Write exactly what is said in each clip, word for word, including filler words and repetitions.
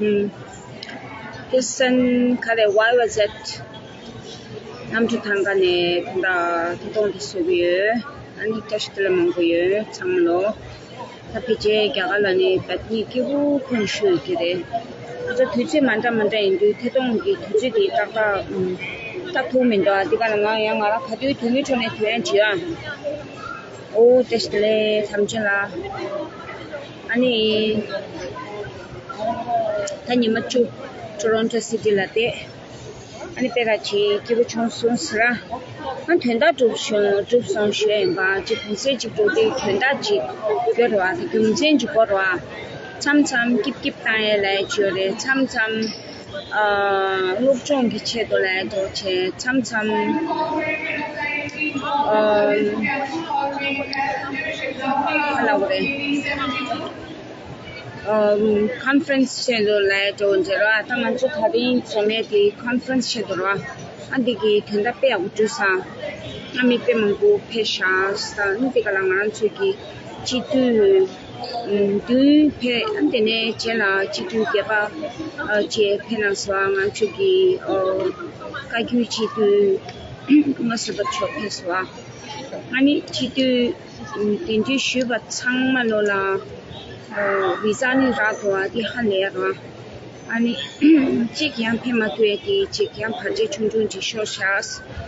ཨུམ། ཀི་སན་ག་རེ་ཝའི་ཝ་ཟེད་གནམ་གྲུ་ཐང་ག་ནས་ད་ཐད་གཏོང་དེ་བཟོ་གི་ཡོད། ཨ་ནི་བཀྲ་ཤིས་བདེ་ལེགས་མང་པོ་ཡོད་ཚང་མ་ལོ། ད་ཕལ་ཆེར་རྒྱ་གར་ལ་ནི་བད་ནི་སྐྱིད་པོ་ཁོན་ཤུ་ཡོད་ཀྱི་རེད། ད་དུས་ཚོད་མ་འདྲ་མ་འདྲ་ཡིན་དུས་ཐད་གཏོང་གི་དུས་ཚོད་དེ་ཏག་ཏག་ཨུམ། ད་ཐུག་མི་འདུག་ཨ་དེ་ག་ལ་ང་ཡང་ང་རང་ག་དུས་དུས་མི་ཁྲོད་ནས་དུས་ཡན་བྱེད་ཨ། ཨོ་བཀྲ་ཤིས་བདེ་ལེགས་ཐམས་ཅད་ལ། ཨ་ནི། ད་ཉི་མ་བཅུ། ཊོ་རོན་ཊོ་སི་ཊི་ལ་བསྡད། ཨ་ནི་དཔེ་ར་ཆེ་སྐྱིད་པོ་བྱུང་སོང་ཟེར་ར། ཨ་དོན་དག་གྲུབ་བྱུང་གྲུབ་སོང་ཞུ་ཡ་ཡིན་པ་གཅིག་གུང་སེང་གཅིག་འགྲོ་དུས་དོན་དག་ཅིག་ཡོད་རེད་བ། ད་རྒྱུ་མཚན་ཅིག་གོ་རེད་བ། མཚམས་མཚམས་སྐྱིབ་སྐྱིབ་བཏང་ཡ་ལ་ཡ་ཅིག་ཡོད་རེད། མཚམས་མཚམས་ཨ་སློབ་སྦྱོང་གི་ཆེད་དུ་ལ་ཡ་འགྲོ་བྱས། མཚམས་མཚམས་ཨ་ག་ལབ་དགོས་རེད། ཨམ། ཁོན་ཕ་རེན་སི་ཆེད་དུ་ལ་ཡ་འགྲོ་འདྲ་ར། ད་ང་ཚོ་ད་རིང་འཛོམས་ཡས་དེ་ཁོན་ཕ་རེན་སི་ཆེད་དུ་ར། ཨ་འདི་གི་དོན་དག་དཔེ་ཡག་པོ་འགྲོ་སོང་། ཨ་མི་དཔེ་མང་པོ་ཕེབས་ཤག་ས་ནི་དེ་ག་ལ་ང་རང་ཚོ་གི་སྤྱི་འཐུས་ཨམ། བདུན་ཕེབས། ཨ་དེ་ནས་རྗེས་ལ་སྤྱི་འཐུས་བརྒྱད་པ་ཨ་བཅས་ཕེབས་གནང་སོང་། ང་ཚོ་གི་ཨོ་བཀའ་བརྒྱུད་སྤྱི་འཐུས་ང་བསོད་པ་མཆོག་ཕེབས་སོང་། ཨ་ནི་སྤྱི་འཐུས་གདན་འདྲེན་ཞུས་པ་ཚང་མ་ལོ་ལ་ཨོ་བི་ཟ་ནི་རག་འདུག་བ། འདི་ཧ་ལས་ར། ཨ་ནི་གཅིག་ཡང་ཕེབས་མ་ཐུབ་ཡས་དེ་གཅིག་ཡང་བར་ཆད་ཆུང་ཆུང་ཅིག་ཤོར་ཤག་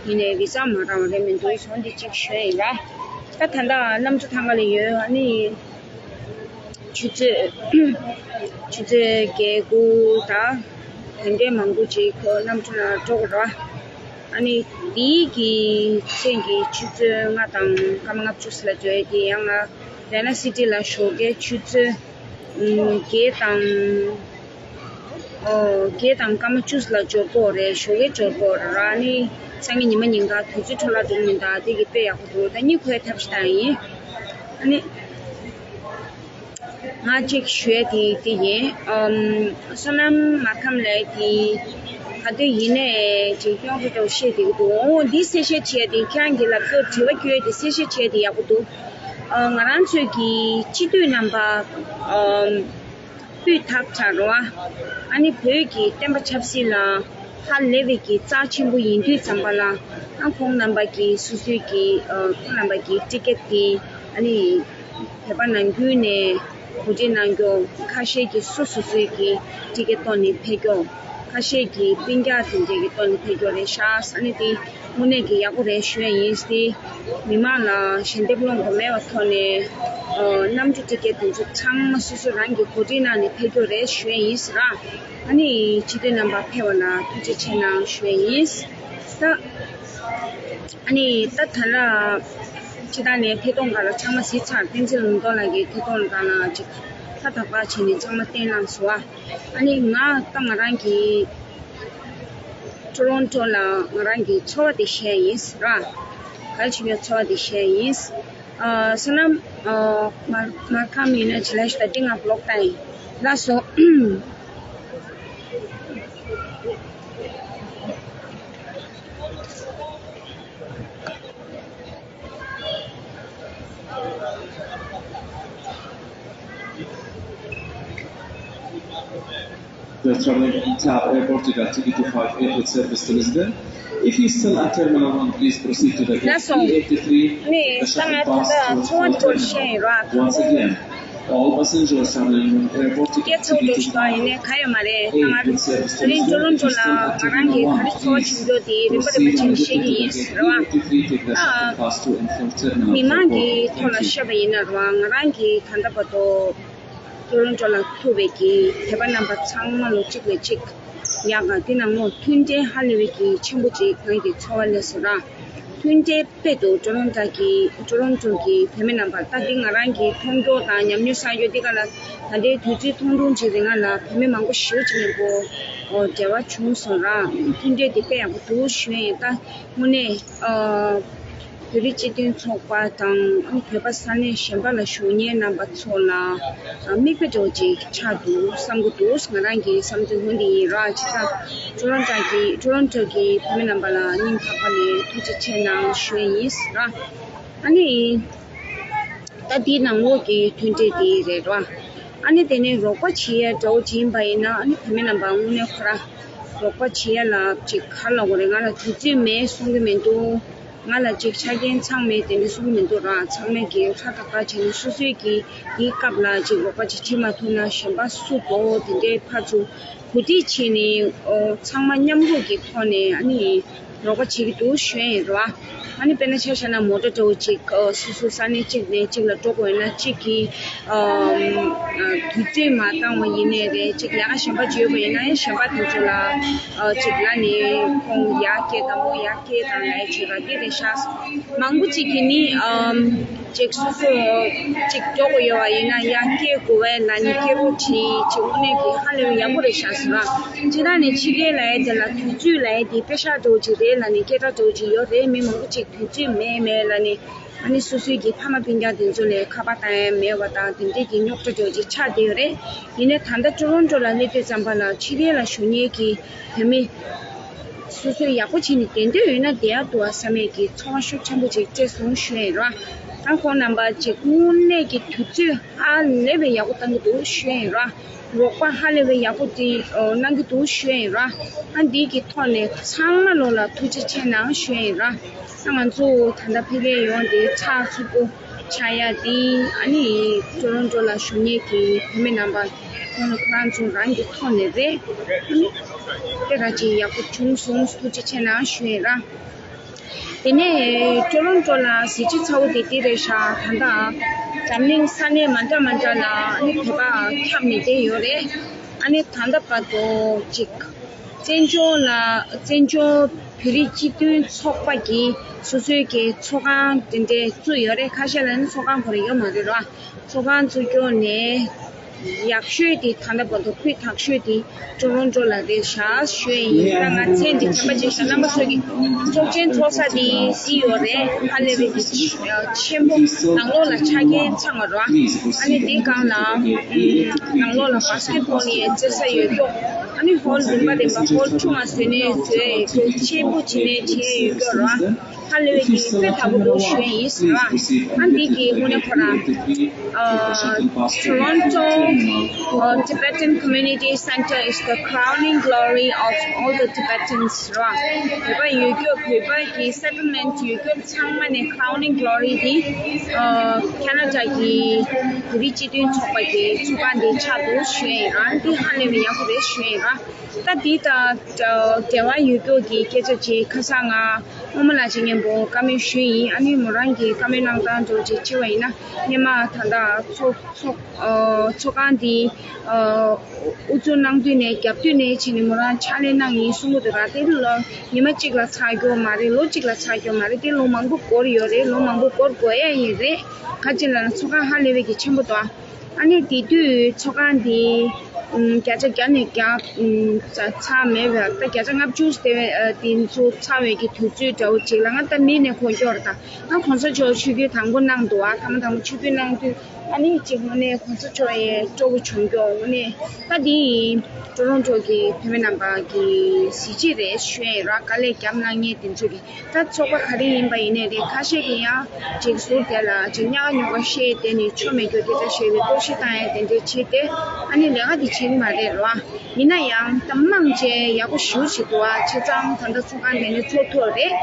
ཡིན་ནའི་བི་ཟ་མ་རག་པ་རེད་མི་འདུག་བཟོ་འདི་གཅིག་ཞུ་ཡ་ཡིན་ར། ད་ད་ལྟ་གནམ་གྲུ་ཐང་ག་ལ་ཡོད། ཨ་ནི་ཆུ་ཚོད་ཆུ་ཚོད་བརྒྱད་དགུ་དང་དེ་འདྲའི་མང་པོ་ཅིག་ཁོ་གནམ་གྲུ་ནང་འགྲོ་དགོས་ར། ཨ་ནི་དེའི་གི་ཚེ་གི་ཆུ་ཚོད་ལྔ་དང་སྐར་མ་ལྔ་བཅུ་ཙམ་ལ་འགྲོ་ཡས་དེ་ཡང་ང་ར་ན་སི་ཊི་ལ་ཞོགས་ཀའི་ཆུ་ཚོད་ཨུམ། བརྒྱད་དང་ཨོ་བརྒྱད་དང་སྐར་མ་བཅུ་ཙམ་ལ་འབྱོར་གྱི་ཡོད་རེད། ཞོགས་ཀའི་འབྱོར་གྱི་ཡོད་རེད་ར། ཨ་ནི་སང་ཉིན་ཉི་མ་ཉིན་གང་དུས་ཚོད་འཕྲོ་བརླག་འགྲོ་གི་མིན་ད། དེ་གི་དཔེ་ཡག་པོ་འདུག་ད་གཉིད་ཁུག་ཡས་ཐབས་ཤེས་བཏང་ཡིན། ཨ་ནི་ང་གཅིག་ཞུ་ཡས་དེ་དེ་ཡིན། ཨམ། བསོད་ནམས་མ་ཁམས་ལགས་དེ་ག་དུས་ཡིན་ནའི་ཅིག་གཡོག་པོ་འདྲ་བོ་བཤད་བསྡད་ཀྱི་འདུག་ཨོ་འདི་གསལ་བཤད་བྱས་ཏེ་ཁྱེད་རང་གི་ལབ་རྒྱུ་དྲི་བ་བསྐྱོན་ཏེ་གསལ་བཤད་བྱས་ཏེ་ཡག་པོ་འདུག་ཨ། ང་རང་ཚོའི་གི་སྤྱི་འཐུས་རྣམ་པ་ཨམ། སྤུས་དག་དྲག་རོགས། ཨ་ནི་བོད་ཀྱི་བསྟན་པ་ཆབ་སྲིད་ལ་ཧ་ལས་པའི་གི་རྩ་ཆེན་པོ་ཡིན་དུས་ཙམ་པ་ལ། ཨ་ཁོང་རྣམ་པ་གི་སོ་སོའི་གི་ཨ་ཁོང་རྣམ་པ་གི་ཊི་ཀེ་ཊི་དེ་ཨ་ནི་བོད་པ་ནང་ཁུལ་ནས་གོ་སྒྲིག་གནང་རྒྱུ། ཁ་ཤས་ཀྱིས་སོ་སོ་སོའི་གི་ཊི་ཀེ་ཊི་བཏོན་ནས་ཕེབས་རྒྱུ། ཁ་ཤས་ཀྱིས་སྤུན་ཀྱག་དེ་འདྲས་ཀྱིས་བཏོན་ནས་ཕེབས་རྒྱུ་རེད་ཤག་ཨ་ནི་དེ་དངོས་གནས་ཀྱི་ཡག་པོ་རེད་ཞུ་ཡ་ཡིན། དེ་མི་མང་ལ་ཞལ་འདེབས་སློང་དགོས་མེད་པའི་ཐོག་ནས་ཨ་གནམ་གྲུ་ཊི་ཀེ་ཊི་དེ་ཚོ་ཚང་མ་སོ་སོ་རང་གིས་གོ་སྒྲིག་གནང་ནས་ཕེབས་རྒྱུ་རེད་ཞུ་ཡ་ཡིན་ཟེར་ར། ཨ་ནི་སྤྱི་འཐུས་རྣམ་པ་ཕེབས་པ་ལ་ཐུགས་རྗེ་ཆེ་གནང་ཞུ་ཡ་ཡིན། ད་ཨ་ནི་ད་ད་ལ་སྤྱི་བཏང་ནས་ཐད་གཏོང་ཁག་ལ་ཚང་མ་གཟིགས་ཚར། བསྟན་འཛིན་ལུང་རྟོགས་ལགས་ཀྱིས་ཐད་གཏོང་ཁག་ལ་ཅིག་ཧ་ཐག་པ་བྱས་ནས་ཚང་མ་བསྟན་གནང་སོང་ཨ། ཨ་ནི་ང་ད་ང་རང་གི་ཊོ་རོན་ཊོ་ལ་ང་རང་གི་ཚོར་བ་དེ་བཤད་ཡིན་ཟེར་ར། ག་རེ་བྱེད་མིན་ཚོར་བ་དེ་བཤད་ཡིན། ཨ་བསོད་ནམས་ཨ་མར་མར་ཁམས་ཡིན་ན་ཇི་ལ་ཞིག་ད་འདི་ང་བི་ལོག་བཏང་ཡིན། ལགས་སོ། They're traveling in T A P airport to get ticket to five eight with service to Lisbon. If you still at Terminal one, please proceed to the gate ལགས་སོ། three eighty-three, ནི་the shuttle ད་ང་ད་pass ལྟ་ཚོར་བ་ཅིག་བཤད་ཡིན་ར། Once again, all passengers traveling on airport to ཡ་get ཚོར་བ་ཅིག་ticket to five eight three, ཡིན་ནའི་ག་ཡོད་མ་རེད། ད་ང་ད་རིང་ཊོ་རོན་ཊོ་ལ་ང་རང་གིས་ག་རེ་ཚོར་བ་བྱུང་རྒྱུ་དེ་རིམ་པ་རིམ་པ་བྱས་ནས་བཤད་ཀྱི་ཡིན་ཟེར་བ། ཨ། མི་མང་གི་ཐོག་ལ་བཤད་པ་ཡིན་ན་ར་ང་རང་གིས་ད་ལྟ་བར་དུ་ཊོ་རོན་ཊོ་ལ་ཐུག་པའི་གི་དད་པ་རྣམ་པ་ཚང་མ་ལོ་གཅིག་ལ་གཅིག་ཡག་ག་དེ་ནང་ལོ་མཐུན་སྒྲིལ་ཧ་ལས་པའི་གི་ཆེན་པོ་ཅིག་ང་གི་ཚོར་བ་སླེབས་སོང་ར། མཐུན་སྒྲིལ་དཔེ་འདུག་ཊོ་རོན་ཊོ་གི་ཊོ་རོན་ཊོ་གི་བོད་མི་རྣམ་པ། ད་འདི་ང་རང་གི་མཐོང་རྒྱུ་དང་ཉམས་མྱོང་བསགས་རྒྱུ་འདི་ག་ལ་ད་ལྟའི་དུས་ཚོད་ཐུང་ཐུང་ཅིག་རིང་ང་ལ་བོད་མི་མང་པོ་ཞེ་པོ་ཅིག་མཉམ་པོ་འབྲེལ་བ་བྱུང་སོང་ར། མཐུན་སྒྲིལ་འདི་དཔེ་ཡག་པོ་འདུག་ཞུ་ཡིན། ད་དངོས་གནས་ཨ། བོད་རིགས་སྤྱི་མཐུན་ཚོགས་པ་དང་ཨ་ནི་བོད་པ་ས་གནས་གཞན་པ་ལ་བཞུགས་མཁན་རྣམ་པ་ཚོ་ལ་ཨ་མིག་དཔེ་འདྲ་བོ་ཅིག་ཆགས་འདུག་བསམ་གྱི་འདུག་ང་རང་གི་བསམ་ཚུལ་ཧོན་འདི་ཡིན་ར། བྱས་ཙང་ཊོ་རོན་ཊོ་གི་ཊོ་རོན་ཊོ་གི་བོད་མི་རྣམ་པ་ལ་སྙིང་ཐག་པ་ནས་ཐུགས་རྗེ་ཆེ་གནང་ཞུ་ཡས་ཡིན་ཟེར་ར། ཨ་ནི་ད་འདི་ནང་ལོགས་ཀྱི་མཐུན་སྒྲིལ་འདི་རེད་ར། ཨ་ནི་དེ་ནས་རོགས་པ་བྱེད་ཡ་འདྲ་བོ་ཅིག་ཡིན་པ་ཡིན་ན། ཨ་ནི་བུད་མེད་རྣམ་པ་དངོས་གནས་ཁོ་ར་རོགས་པ་བྱེད་ཡ་ལ་ཅིག་ག་རེ་ལབ་དགོས་རེད། ང་ལ་དུས་ཚོད་མེད་གསུང་གི་མི་འདུག་ང་ལ་ཅིག་ཆ་རྐྱེན་ཚང་མེད་དེ་འདྲ་གསུང་གི་མི་འདུག་ར། ཚང་མས་ཀྱི་ཧྲ་ཐག་ཐག་བྱས་ནས་སོ་སོས་ཀྱི་དེའི་སྐབས་ལ་ཅིག་རོགས་པ་ཅིག་བྱེད་མ་ཐུབ་ན། གཞན་པ་སུ་འགྲོ་དེ་འདྲའི་ཕར་ཚུར་གོ་སྒྲིག་བྱས་ནས། ཨོ། ཚང་མ་མཉམ་རུབ་ཀྱི་ཐོག་ནས་ཨ་ནི་རོགས་པ་བྱེད་ཀྱི་འདུག་ཞུ་ཡ་ཡིན་ར། ཨ་ནི་དཔེར་ན་ཆ་བཞག་ན་མོ་ཊ་འདྲ་བོ་ཅིག་ཨོ། སོ་སོ་ས་གནས་གཅིག་ནས་གཅིག་ལ་འགྲོ་དགོས་ཡོད་ན། གཅིག་གིས་ཨམ། ཨ། དུས་ཚོད་མ་འདང་བ་ཡིན་ནའི་རེད། གཅིག་ལས་ཀ་གཞན་པ་བརྗོད་པ་ཡིན་ན་ཡང་གཞན་པ་དེ་ཚོ་ལ་ཨ། གཅིག་ལབ་ནས་ཁོང་ཡར་སྐྱེལ་དང་། མོ་ཡར་སྐྱེལ་དང་ལབ་ཡ་བྱེད་པ་དེ་རེད་ཤག་མང་པོ་ཅིག་གིས་ནི་ཨམ། ཅིག་སོ་སོ་ཅིག་འགྲོ་དགོས་ཡོད་པ་ཡིན་ན་ཡར་སྐྱེལ་དགོས་པའི་ལབ་ནས་སྐྱེལ་རོགས་བྱེད་ཅིག་དངོས་གནས་ཀྱི་ཧ་ལས་པའི་ཡག་པོ་རེད་ཤག་ཟེར་བ། ཅི་ལྟར་ནས་ཕྱི་རྒྱལ་ལབ་ཡ་དེ་ལ་དུས་ཚོད་ལབ་ཡ་དེ་པེ་ཤག་འདྲ་བོ་ཅིག་རེད་ལབ་ནས་སྐད་གྲགས་འདྲ་བོ་ཅིག་ཡོད་རེད། མི་མང་པོ་ཅིག་དུས་ཚོད་མེད་མེད་ལབ་ནས། ཨ་ནི་སོ་སོའི་གི་ཕ་མ་སྤུན་ཀྱག་དེ་ཚོ་ལ་ཁ་པར་བཏང་ཡ་མེད་པ་དང་། དེ་འདྲས་ཀྱི་རྙོག་དྲ་འདྲ་བོ་ཅིག་ཆགས་བསྡད་ཡོད་རེད། ཡིན་ནའི་ད་ལྟ་ཊོ་རོན་ཊོ་ལ་སླེབས་དུས་ཙམ་པ་ལ་ཕྱི་རྒྱལ་ལ་བཞུགས་མཁན་གྱི་བུད་མེད་སོ་སོས་ཡག་པོ་བྱས་ནས་བསྡད་འདོད་ཡོད་ན་བསྡད་ཡ་འདུག་བསམ་ཡས་ཀྱི་ཚོར་བ་ཤུགས་ཆེན་པོ་ཅིག་སྤྲད་སོང་ཞུ་ཡ་ཡིན་ར། ད་ཁོང་རྣམ་པ་ཅིག་དངོས་གནས་ཀྱི་དུས་ཚོད་ཧ་ལས་པའི་ཡག་པོ་བཏང་གི་འདུག་ཞུ་ཡ་ཡིན་ར། རོགས་པ་ཧ་ལས་པའི་ཡག་པོ་དེ་ཨོ་གནང་གི་འདུག་ཞུ་ཡ་ཡིན་ར། ཨ། འདི་གི་ཐོག་ནས་ཚང་མ་ལོ་ལ་ཐུགས་རྗེ་ཆེ་གནང་ཞུ་ཡ་ཡིན་ར། ཨ། ང་ཚོ་ད་ལྟ་ཕ་གིར་ཡོང་དེ་ཚགས་ཚུད་པོ་ཆགས་ཡ་དེ། ཨ་ནི་ཊོ་རོན་ཊོ་ལ་བཞུགས་མཁན་གྱི་བུད་མེད་རྣམ་པ་ཁོང་ཁོ་རང་ཚོ་རང་གི་ཐོག་ནས་རེད། ཨ་ནི་དེ་ག་ཅིག་ཡག་པོ་བྱུང་སོང་། ཐུགས་རྗེ་ཆེ་གནང་ཞུ་ཡ་ཡིན་ར། དེ་ནས་ཊོ་རོན་ཊོ་ལ་གཟི་བརྗིད་ཚ་བོ་དེ་འདི་རེད་ཤག་ད་ལྟ་འཛམ་གླིང་ས་གནས་མ་འདྲ་མ་འདྲ་ལ་ཨ་ནི་བོད་པ་ཁྱབ་ནས་བསྡད་ཡོད་རེད། ཨ་ནི་ད་ལྟ་བར་དུ་ཅིག་བཙན་བྱོལ་ལ་བཙན་བྱོལ་བོད་རིགས་སྤྱི་མཐུན་ཚོགས་པ་གིས་སོ་སོའི་གི་ཚོགས་ཁང་དེ་འདྲས་བཙུགས་ཡོད་རེད། ཁ་ཤས་ལ་ནི་ཚོགས་ཁང་ཁོ་རང་ཡོད་མ་རེད་ར། ཚོགས་ཁང་བཙུགས་རྒྱུ་ནས་ཡག་ཤོས་དེ་ད་ལྟ་བར་དུ་སྤུས་དག་ཤོས་དེ་ཊོ་རོན་ཊོ་ལ་རེད་ཤག་ཞུ་ཡ་ཡིན། ད་ང་མཚན་དེ་དྲན་པ་བརྗེད་ཤག་རྣམ་པ་ཚོ་གིས་ཚོགས་ཆེན་ཚོགས་ས་དེ་གཟིགས་ཡོད་རེད། ཧ་ལས་པའི་གི་ཆེན་པོ་ནང་ལོགས་ལ་ཆ་རྐྱེན་ཚང་བ་རེད། ཨ་ནི་དེའི་སྒང་ལ་ནང་ལོགས་ལ་བྷ་སི་ཀེ་ཊི་བྷོལ་ཡི་རྩེད་ས་ཡོད་ཀྱོག་ཨ་ནི་ཧོལ་རིམ་པ་རིམ་པ་ཧོལ་ཆུང་བ་བཟོས་ནས་བཟོས་ཡོད་ཀྱོག་ཆེན་པོ་བྱས་ནས་བྱས་ཡོད་ཀྱོག་རེད། ཧ་ལས་པའི་གི་དཔེ་ལྟ་བུ་འདུག་ཞུ་ཡ་ཡིན་ཟེར་བ། ཨ་འདི་གི་དངོས་གནས་ཁོ་རང་། Uh, Toronto uh, Tibetan Community Center is the crowning glory of all the Tibetans. ར། བོད་པ་ཡོད་རྒྱུ། བོད་པ་གི་སེ་ཊལ་མེན་ཊི་ཡོད་རྒྱུ་ཚང་མ་ནས་ཁ་རའུ་ནིང་གྷི་ལོ་རི་འདི་ཨ་ཁ་ན་ཌ་གི་བོད་རིགས་སྤྱི་མཐུན་ཚོགས་པ་གི་ཚོགས་ཁང་འདི་ཆགས་འདུག་ཞུ་ཡ་ཡིན། ཨ་འདི་ཧ་ལས་པའི་ཡག་པོ་རེད་ཞུ་ཡ་ཡིན་ར། ད་འདི་དང་འབྲེལ་བ་ཡོད་རྒྱུ་གི་སྐད་ཆ་ཅིག་ཁ་སང་ང་རྨོ་མོ་ལགས་ཀྱི་མཉམ་པོ་བཀའ་མོལ་ཞུས་ཡིན། ཨ་ནི་མོ་རང་གིས་བཀའ་མོལ་གནང་སྟངས་འདྲ་བོ་ཅིག་བྱས་པ་ཡིན་ན། སྔོན་མ་ད་ལྟ་ཚོགས་ཚོགས་ཨ་ཚོགས་ཁང་འདི་ཨ་དབུ་འཛུགས་གནང་དུས་ནས་རྒྱབ་དུས་ནས་བྱས་ནས་མོ་རང་ཕྱག་ལས་གནང་ཡིན་གསུང་གི་འདུག་ར། དེ་ལོ་ཉི་མ་གཅིག་ལ་ཚར་རྒྱུ་མ་རེད། ལོ་གཅིག་ལ་ཚར་རྒྱུ་མ་རེད། དེ་ལོ་མང་པོ་འགོར་ཡོད་རེད། ལོ་མང་པོ་འགོར་དགོས་ཡ་ཡིན་རེད། ག་ཅི་ལབ་ན་ཚོགས་ཁང་ཧ་ལས་པའི་གི་ཆེན་པོ་འདུག་ཨ་ནི་དེ་དུས་ཚོགས་ཁང་འདི་ཨམ་བརྒྱ་ཆ་བརྒྱ་ནས་བརྒྱ་ཨམ་ཚ་ཚ་མེད་པ། ད་བརྒྱ་ཆ་ལྔ་བཅུ་དེ་བས་ཨ་དེ་ཚོ་ཚ་བའི་གི་དུས་ཚོད་འདྲ་བོ་ཅིག་ལ། ང་ད་མི་ནས་གོ་མཁྱོག་རེད། ད་ང་གོང་ས་མཆོག་ཆིབས་བསྒྱུར་དང་པོ་གནང་འདུག་ཨ་ཐ་མ་དང་པོ་ཆིབས་བསྒྱུར་གནང་དུས་ཨ་ནི་ཅིག་དངོས་གནས་གོང་ས་མཆོག་ཡས་སྤྲོ་པོ་བྱུང་མཁྱོག་དངོས་གནས་ད་འདི་ཡིན། ཊོ་རོན་ཊོ་གི་བུད་མེད་རྣམ་པ་གི་གཟི་བརྗིད་རེད་ཞུ་ཡ་ཡིན་ར། དཀའ་ལས་རྒྱབ་གནང་མཁན་དེ་ཚོ་གི། ད་ཚོགས་པ་ག་རེ་ཡིན་པ་ཡིན་ནའི་རེད། ཁ་ཤས་ཀྱིས་ཡང་ཅིག་ཟུར་དེ་ལ་ཅིག་ཉག་ཉོག་པ་བཤད་དེ་ནི་ཆོ་མེད་རྒྱུ་དེ་འདྲ་བཤད་པའི་གཏོར་བཤིག་བཏང་ཡ་དེ་འདྲས་བྱས་ཏེ། ཨ་ནི་ལས་ཀ་དེ་བྱེད་ཀྱི་མ་རེད་ར། ཡིན་ན་ཡང་ད་མང་ཆེ་ཡག་པོ་ཞེ་པོ་ཞིག་འདུག་ཨ། བྱས་ཙང་ད་ལྟ་ཚོགས་ཁང་དེ་ནི་ཚོགས་ཐུབ་རེད།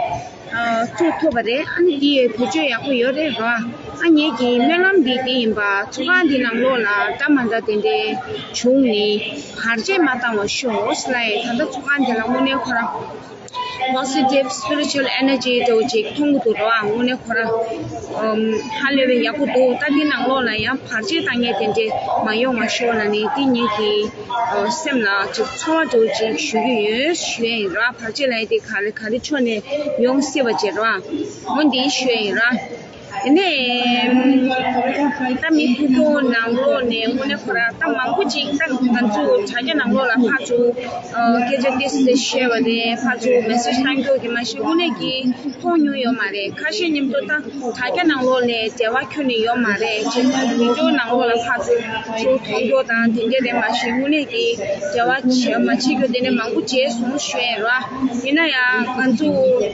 ཨ་ཚོགས་ཐུབ་པ་རེད། ཨ་ནི་དེ་ཡི་བེད་སྤྱོད་ཡག་པོ་ཡོད་རེད་ར། ཨ་ངེད་ཀྱི་སྨོན་ལམ་འདི་དེ་ཡིན་པ། ཚོགས་ཁང་འདི་ནང་ལོགས་ལ་འདྲ་མ་འདྲ་དེ་འདྲས་བྱུང་ནི་བར་ཆད་མ་བཏང་བ་ཤོག་ལབ་ཡ། ད་ལྟ་ཚོགས་ཁང་འདི་ལ་དངོས་གནས་ཁོ་རང་positive spiritual energy འདྲ་བོ་ཅིག་མཐོང་གི་འདུག་ར། དངོས་གནས་ཁོ་རང་ཨམ་ཧ་ལས་པའི་ཡག་པོ་འདུག་ད་འདི་ནང་ལོགས་ལ་ཡང་བར་ཆད་བཏང་མཁན་དེ་འདྲས་མ་ཡོང་བ་ཤོག་ལབ་ནས་འདི་ངེད་ཀྱི་ཨ་སེམས་ལ་ཅིག་ཚོར་བ་འདྲ་བོ་ཅིག་ཞུ་གི་ཡོད་ཞུ་ཡ་ཡིན་ར། བར་ཆད་ལབ་ཡ་དེ་ག་རེ་ག་རེ་ཕྱོགས་ནས་ཡོང་སྲིད་པ་བྱེད་ར། འོ་འདི་ཞུ་ཡ་ཡིན་ར། དེ་ནས་ད་མི་ཁུག་ཀྱོག་ནང་ལོགས་ནས་དངོས་གནས་ཁོ་ར་ད་མང་པོ་ཅིག་ད་ང་ཚོ་དྲ་རྒྱ་ནང་ལོགས་ལ་ཕར་ཚུར་ཨ་སྐད་ཆ་ཏོག་ཙམ་བཤད་པ་རེད། ཕར་ཚུར་མེ་སེ་ཇི་བཏང་རྒྱུ་གི་མ་གཞི་དངོས་གནས་ཀྱི་མཐོང་མྱོང་ཡོད་མ་རེད། ཁ་ཤས་མཉམ་དུ་ད་དྲ་རྒྱ་ནང་ལོགས་ལ་འབྲེལ་བ་ཁྱོན་ནས་ཡོད་མ་རེད། ཅིག་བི་ཌི་ཡོ་ནང་ལོགས་ལ་ཕར་ཚུར་ཚུར་མཐོང་རྒྱུ་དང་དེ་འདྲ་རེད། མ་གཞི་དངོས་གནས་ཀྱི་འབྲེལ་བ་བྱེད་མ་བྱེད་རྒྱུ་དེ་ནས་མང་པོ་བྱས་སོང་ཞུ་ཡ་ཡིན་ར། ཡིན་ན་ཡང་ང་ཚོ་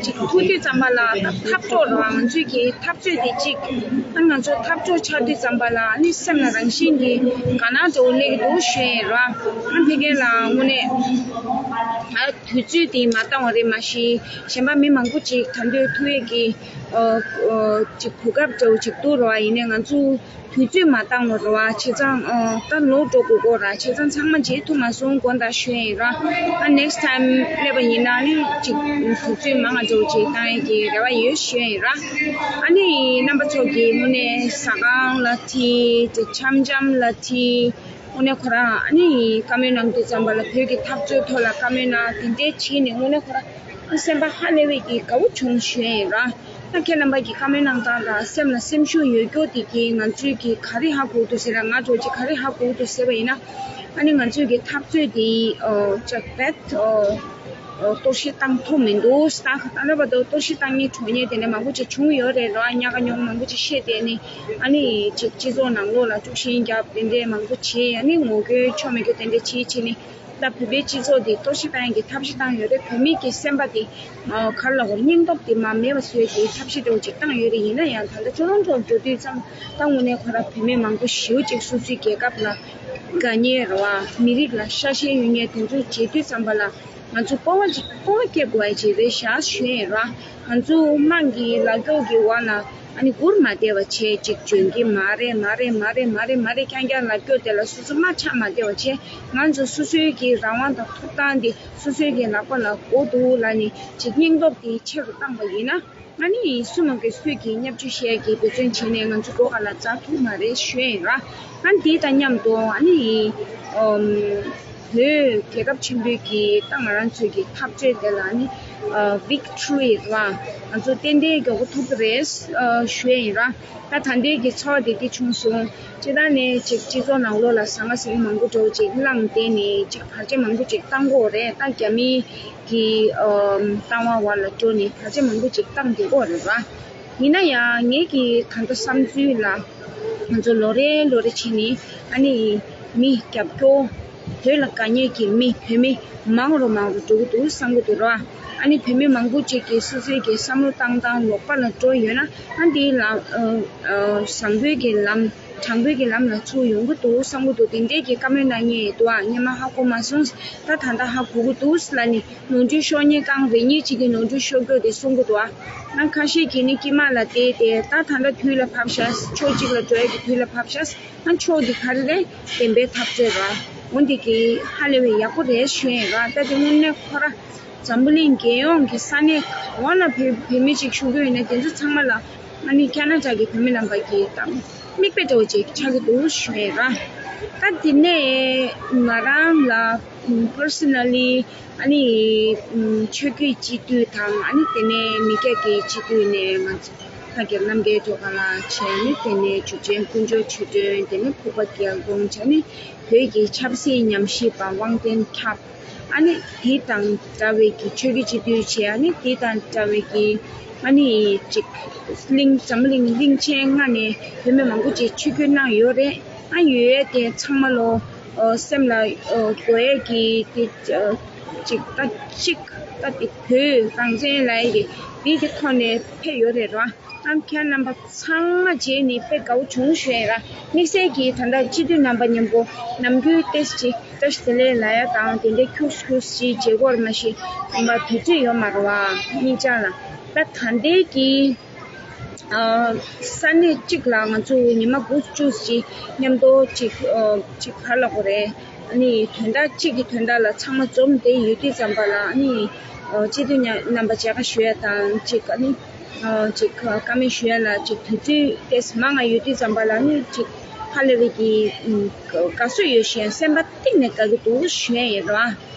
ཅིག་ཐུག་དུས་ཙམ་པ་ལ་ད་འཐབ་གྲོགས་ར། ང་ཚོས་ཀྱི་འཐབ་རྩོད་དེ་ གཅིག་ཨ་ང་ཚོ་འཐབ་ཕྱོགས་ཆགས་དུས་ཙམ་པ་ལ་ཨ་ནི་སེམས་ལ་རང་བཞིན་གྱིས་དགའ་སྣང་འདྲ་བོ་སླེབས་ཀྱི་འདུག་ཞུ་ཡ་ཡིན་ར། ཨ་ཕ་གི་ལ་དངོས་གནས་ཨ་དུས་ཚོད་དེ་མ་བཏང་བ་རེད། མ་གཞི་གཞན་པ་མི་མང་པོ་ཅིག་ད་འདོད་ཐུག་ཡས་ཀྱི་ཨ་ཨ་ཅིག་གོ་སྐབས་འདྲ་བོ་ཅིག་འདུག་ར། ཡིན་ནའི་ང་ཚོ་དུས་ཚོད་མ་བཏང་བ་རེད་བ། བྱས་ཙང་ཨ་ད་ལོག་འགྲོ་དགོས་ཀྱི་རེད། བྱས་ཙང་ཚང་མ་མཇལ་ཐུབ་མ་སོང་དགོངས་དག་ཞུ་ཡ་ཡིན་ར། ཨ་next time་སླེབས་པ་ཡིན་ན་ནི་ཅིག་དུས་ཚོད་མང་ང་འགྲོ་ཅིག་བཏང་ཡས་ཀྱི་རེ་བ་ཡོད་ཞུ་ཡ་ཡིན་ར། ཨ་ནི་རྣམ་པ་ཚོ་གི་དངོས་གནས་ཟ་ཁང་ལ་ཁྲིད་དེ་འཆམ་འཆམ་ལ་ཁྲིད། དངོས་གནས་ཁོ་རང་ཨ་ནི་བཀའ་མོལ་གནང་དུས་ཙམ་པ་ལ་བོད་ཀྱི་འཐབ་རྩོད་ཐོག་ལ་བཀའ་མོལ་གནང་དེ་འདྲའི་བྱས་ནས་དངོས་གནས་ཁོ་རང་སེམས་པ་ཧ་ལས་པའི་གི་དགའ་བོ་བྱུང་ཞུ་ཡ་ཡིན་ར། ད་ཁྱེད་རྣམ་པ་གི་བཀའ་མོལ་གནང་སྟངས་དང་སེམས་ལ་སེམས་ཤུགས་ཡོད་རྒྱུ་དེ་གིས་ང་ཚོས་ཀྱི་ག་རེ་ཧ་གོ་འདུག་ཟེར་ན། ང་ཚོ་ཅིག་ག་རེ་ཧ་གོ་འདུག་ཟེར་བ་ཡིན་ན། ཨ་ནི་ང་ཚོས་ཀྱི་འཐབ་རྩོད་དེ་ཅག་བེད་གཏོར་བཤིག་བཏང་ཐུབ་མི་འདུག་ད་ད་ལྟ་བར་དུ་གཏོར་བཤིག་བཏང་མཁན་གྲོངས་མཁན་དེ་འདྲ་མང་པོ་ཅིག་བྱུང་ཡོད་རེད་ར། ཉག་ག་ཉོག་མང་པོ་ཅིག་བཤད་དེ་ནི་ཨ་ནི་ཅིག་སྤྱི་ཚོགས་ནང་ལོགས་ལ་དཀྲུག་ཤིང་བརྒྱབ་དེ་འདྲས་མང་པོ་བྱས། ཨ་ནི་ངོ་རྒོལ་ཆོ་མེད་རྒྱུ་དེ་འདྲས་བྱས་བྱས་ནི། ད་བོད་པའི་སྤྱི་ཚོགས་འདི་གཏོར་བཤིག་བཏང་ཡག་གི་འཐབ་བཤིག་བཏང་ཡོད་རེད། བོད་མི་གི་སེམས་པ་འདི་ག་རེ་ལབ་དགོས་རེད། སྙིང་སྟོབས་འདི་མར་མེད་པ་བཟོས་ཏེ་འཐབ་བཤིག་འདྲ་བོ་ཅིག་བཏང་ཡོད་རེད། ཡིན་ན་ཡང་ད་ལྟ་ཅོ་ལོང་ཅོ་འགྲོ་དུས་ཙམ་ད་དངོས་གནས་ཁོ་རང་བོད་མི་མང་པོ་ཞེ་པོ་ཅིག་སོ་སོའི་རྒྱལ་ཁབ་ལ་དགའ་ཉེ་རེད་བ། མི་རིགས་ལ་ཤ་ཞེན་ཡོད་ཉེ་དེ་ཚོ་བྱེད་དུས་ཙམ་པ་ལ་ང་ཚོ་སྤོབས་པ་ཅིག་སྤོབས་པ་སྐྱེ་དགོས་ཡ་ཅིག་རེད་ཤག་ཞུ་ཡ་ཡིན་ར། ང་ཚོ་དམངས་ཀྱི་ལབ་རྒྱུ་གི་འོག་ན། ཨ་ནི་སྒུར་མ་བསྡད་པ་བྱས་ཅིག་འཇོན་གྱི་མ་རེད། མ་རེད། མ་རེད། མ་རེད། མ་རེད། རྐྱང་རྐྱང་ལབ་རྒྱུ་དེ་ལ་སོ་སོ་དམའ་ཆགས་མ་བསྡད་པ་བྱས། ང་ཚོ་སོ་སོའི་གི་རང་དབང་དང་ཐོབ་ཐང་འདི་སོ་སོའི་གི་ལག་པ་ལ་དགོས་འདུག་ལབ་ནས་ཅིག་སྙིང་སྟོབས་དེ་ཆེ་རུ་བཏང་པ་ཡིན་ན། ཨ་ནི་སུ་མང་གི་སུས་ཀྱི་བརྙས་བཅོས་བཤད་ཀྱི་འབད་བརྩོན་བྱས་ནས་ང་ཚོ་སྒོ་ཁ་ལ་འཛེག་ཐུབ་མ་རེད་ཞུ་ཡ་ཡིན་ར། ཨ་ནི་དེ་དང་མཉམ་དུ་ཨ་ནི་ཨམ། བོད་རྒྱལ་ཁབ་ཆེན་པོའི་གི་ད་ང་རང་ཚོའི་གི་འཐབ་རྩོད་དེ་ལ་ནི་ཨ་victory་རེད་བ། ང་ཚོ་ཏན་ཏན་མགྱོགས་པོ་ཐོབ་ཀྱི་རེད་ཨ་ཞུ་ཡ་ཡིན་ར། ད་ད་ལྟའི་གི་ཚོར་བ་དེ་དེ་བྱུང་སོང་། སྤྱིར་བཏང་ནས་ཅིག་སྤྱི་ཚོགས་ནང་ལོགས་ལ་ཟང་ངེ་ཟིང་མང་པོ་འདྲ་བོ་ཅིག་བསླངས་ཏེ་ནི་ཅིག་བར་ཆད་མང་པོ་ཅིག་བཏང་གི་ཡོད་རེད། ད་རྒྱ་མིའི་གི་ཨ་བཏང་བ་བར་ལ་འགྲོ་ནི་བར་ཆད་མང་པོ་ཅིག་བཏང་བསྡད་ཀྱི་ཡོད་རེད་བ། ཡིན་ན་ཡང་ངེད་ཀྱི་ད་ལྟ་བསམ་ཚུལ་ལ། ང་ཚོ་ལོ་རེ་ལོ་རེ་བྱས་ནི་ཨ་ནི་མི་རྒྱབ་སྐྱོར་བོད་ལ་དགའ་ཉེ་གི་མི་བོད་མི་མང་རུ་མང་རུ་འགྲོ་གི་འདུག་བསམ་གི་འདུག་ར། ཨ་ནི་བོད་མི་མང་པོ་ཅིག་གིས་སོ་སོའི་གི་བསམ་བློ་བཏང་སྟངས་ལོག་པ་ལ་འགྲོ་ཡོད་ན་ཨ་འདི་ལ་ཨ་ཨ་བཟང་པོའི་གི་ལམ་དྲང་པོའི་གི་ལམ་ལ་ཚུར་ཡོང་གི་འདུག་བསམ་གི་འདུག་དེ་འདྲའི་གི་བཀའ་མོལ་གནང་མཁན་འདུག་ཨ་སྔོན་མ་ཧ་གོ་མ་སོང་། ད་ད་ལྟ་ཧ་གོ་གི་འདུག་ལབ་ནི། ནོར་འཁྲུལ་ཤོར་མཁན་རྐང་རེ་གཉིས་གཅིག་གི་ནོར་འཁྲུལ་ཤོར་རྒྱུ་དེ་གསུང་གི་འདུག་ཨ། ང་ཁ་ཤས་ཀྱིས་ནི་དཀྱིལ་མ་ལ་བལྟས་ཏེ་ད་ད་ལྟ་དུས་ལ་བབས་ཤག་ཕྱོགས་གཅིག་ལ་འགྲོ་ཡ་གི་དུས་ལ་བབས་ཤག་ང་ཕྱོགས་འདི་ག་རེ་རེད། བདེན་པའི་འཐབ་རྩོད་ར། འོ་འདི་གི་ཧ་ལས་པའི་ཡག་པོ་རེད་ཞུ་ཡ་ར། ད་དེ་དངོས་གནས་ཁོ་ར་འཛམ་བུ་གླིང་རྒྱལ་ཡོངས་ཀྱི་ས་གནས་ག་བ་ལ་བོད་བོད་མི་ཅིག་བཞུགས་ཀྱི་ཡོད་ན་དེ་ཚོ་ཚང་མ་ལ་ང་ནི་ཁ་ན་ཅག་གི་བོད་མི་རྣམ་པ་གི་ད་མིག་དཔེ་འདྲ་བོ་ཅིག་ཆགས་ཀྱི་འདུག་ཞུ་ཡ་ར། ད་དེ་ནས་ང་རང་ལ་personally ཨ་ནི་ཆོས་བརྒྱུད་སྤྱི་འཐུས་དང་ཨ་ནི་དེ་ནས་མི་སྐྱ་གི་སྤྱི་འཐུས་ནས་ང་ཚོ་ད་གི་རྣམ་རྒྱལ་སྒྲོལ་དཀར་ལགས་བྱས་ནི་དེ་ནས་འཇུ་ཆེན་དཀོན་མཆོག་ཆོས་སྒྲོན་དེ་ནས་ཕུར་པ་རྒྱལ་འཛོམས་བྱས་ནི་བོད་ཀྱི་ཆབ་སྲིད་ཉམས་ཞིབ་པ་དབང་ལྡན་ཁྱབ། ཨ་ནི་དེ་དང་འདྲ་བའི་གི་ཆོས་བརྒྱུད་སྤྱི་འཐུས་བྱས། ཨ་ནི་དེ་དང་འདྲ་བའི་གི་ཨ་ནི་ཅིག་གླིང་འཛམ་བུ་གླིང་གླིང་ཆེན་ལྔ་ནས་བུད་མེད་མང་པོ་ཅིག་ཆིབས་བསྒྱུར་གནང་ཡོད་རེད། ཨ་ཡོད་དེ་ཚང་མ་ལོ་སེམས་ལ་དགོས་ཡས་ཀྱི་དེ་ཅིག་ད་ཅིག་ད་དེ་བོད་རང་བཙན་ལབ་ཡས་ཀྱི་དེ་དེ་ཐོག་ནས་ཕེབས་ཡོད་རེད་ར། ཨ་ཁྱེད་རྣམ་པ་ཚང་མ་མཇལ་ནི་དཔེ་དགའ་བོ་བྱུང་ཞུ་ཡ་ར། དམིགས་བསལ་གྱིས་ད་ལྟ་སྤྱི་འཐུས་རྣམ་པ་མཉམ་པོ་ནམ་རྒྱུན་ཏེས་ཅིག་བཀྲ་ཤིས་བདེ་ལེགས་ལབ་ཡ་དང་དེ་འདྲའི་ཁྱུག་ཁྱུག་ཅིག་མཇལ་གྱི་ཡོད་མ་ཤེས་ཡིན་པ་དུས་ཚོད་ཡོད་མ་རེད་བ། གཉིས་ཆ་ལ་ད་ད་ལྟའི་གི་ས་གནས་གཅིག་ལ་ང་ཚོ་ཉི་མ་དགུ་བཅུ་ཅིག་མཉམ་དུ་ཅིག་ཅིག་ག་རེ་ལབ་དགོས་རེད། ཨ་ནི་དོན་དག་གཅིག་གི་དོན་དག་ལ་ཚང་མ་འཛོམས་ཏེ་ཡོད་དུས་ཙམ་པ་ལ་ཨ་ནི་སྤྱི་འཐུས་རྣམ་པ་མཇལ་ཁ་ཞུ་ཡ་དང་ཅིག་ཨ་ནི་ཅིག་བཀའ་མོལ་ཞུ་ཡ་ལ་ཅིག་དུས་ཚོད་ཏེས་མང་ང་ཡོད་དུས་ཙམ་པ་ལ་ཨ་ནི་ཅིག་ཧ་ལས་པའི་གི་དགའ་བསུ་ཡོད་ཞེས་སེམས་པ་གཏིང་ནས་དགའ་གི་འདུག་ཞུ་ཡ་ཡིན་ར།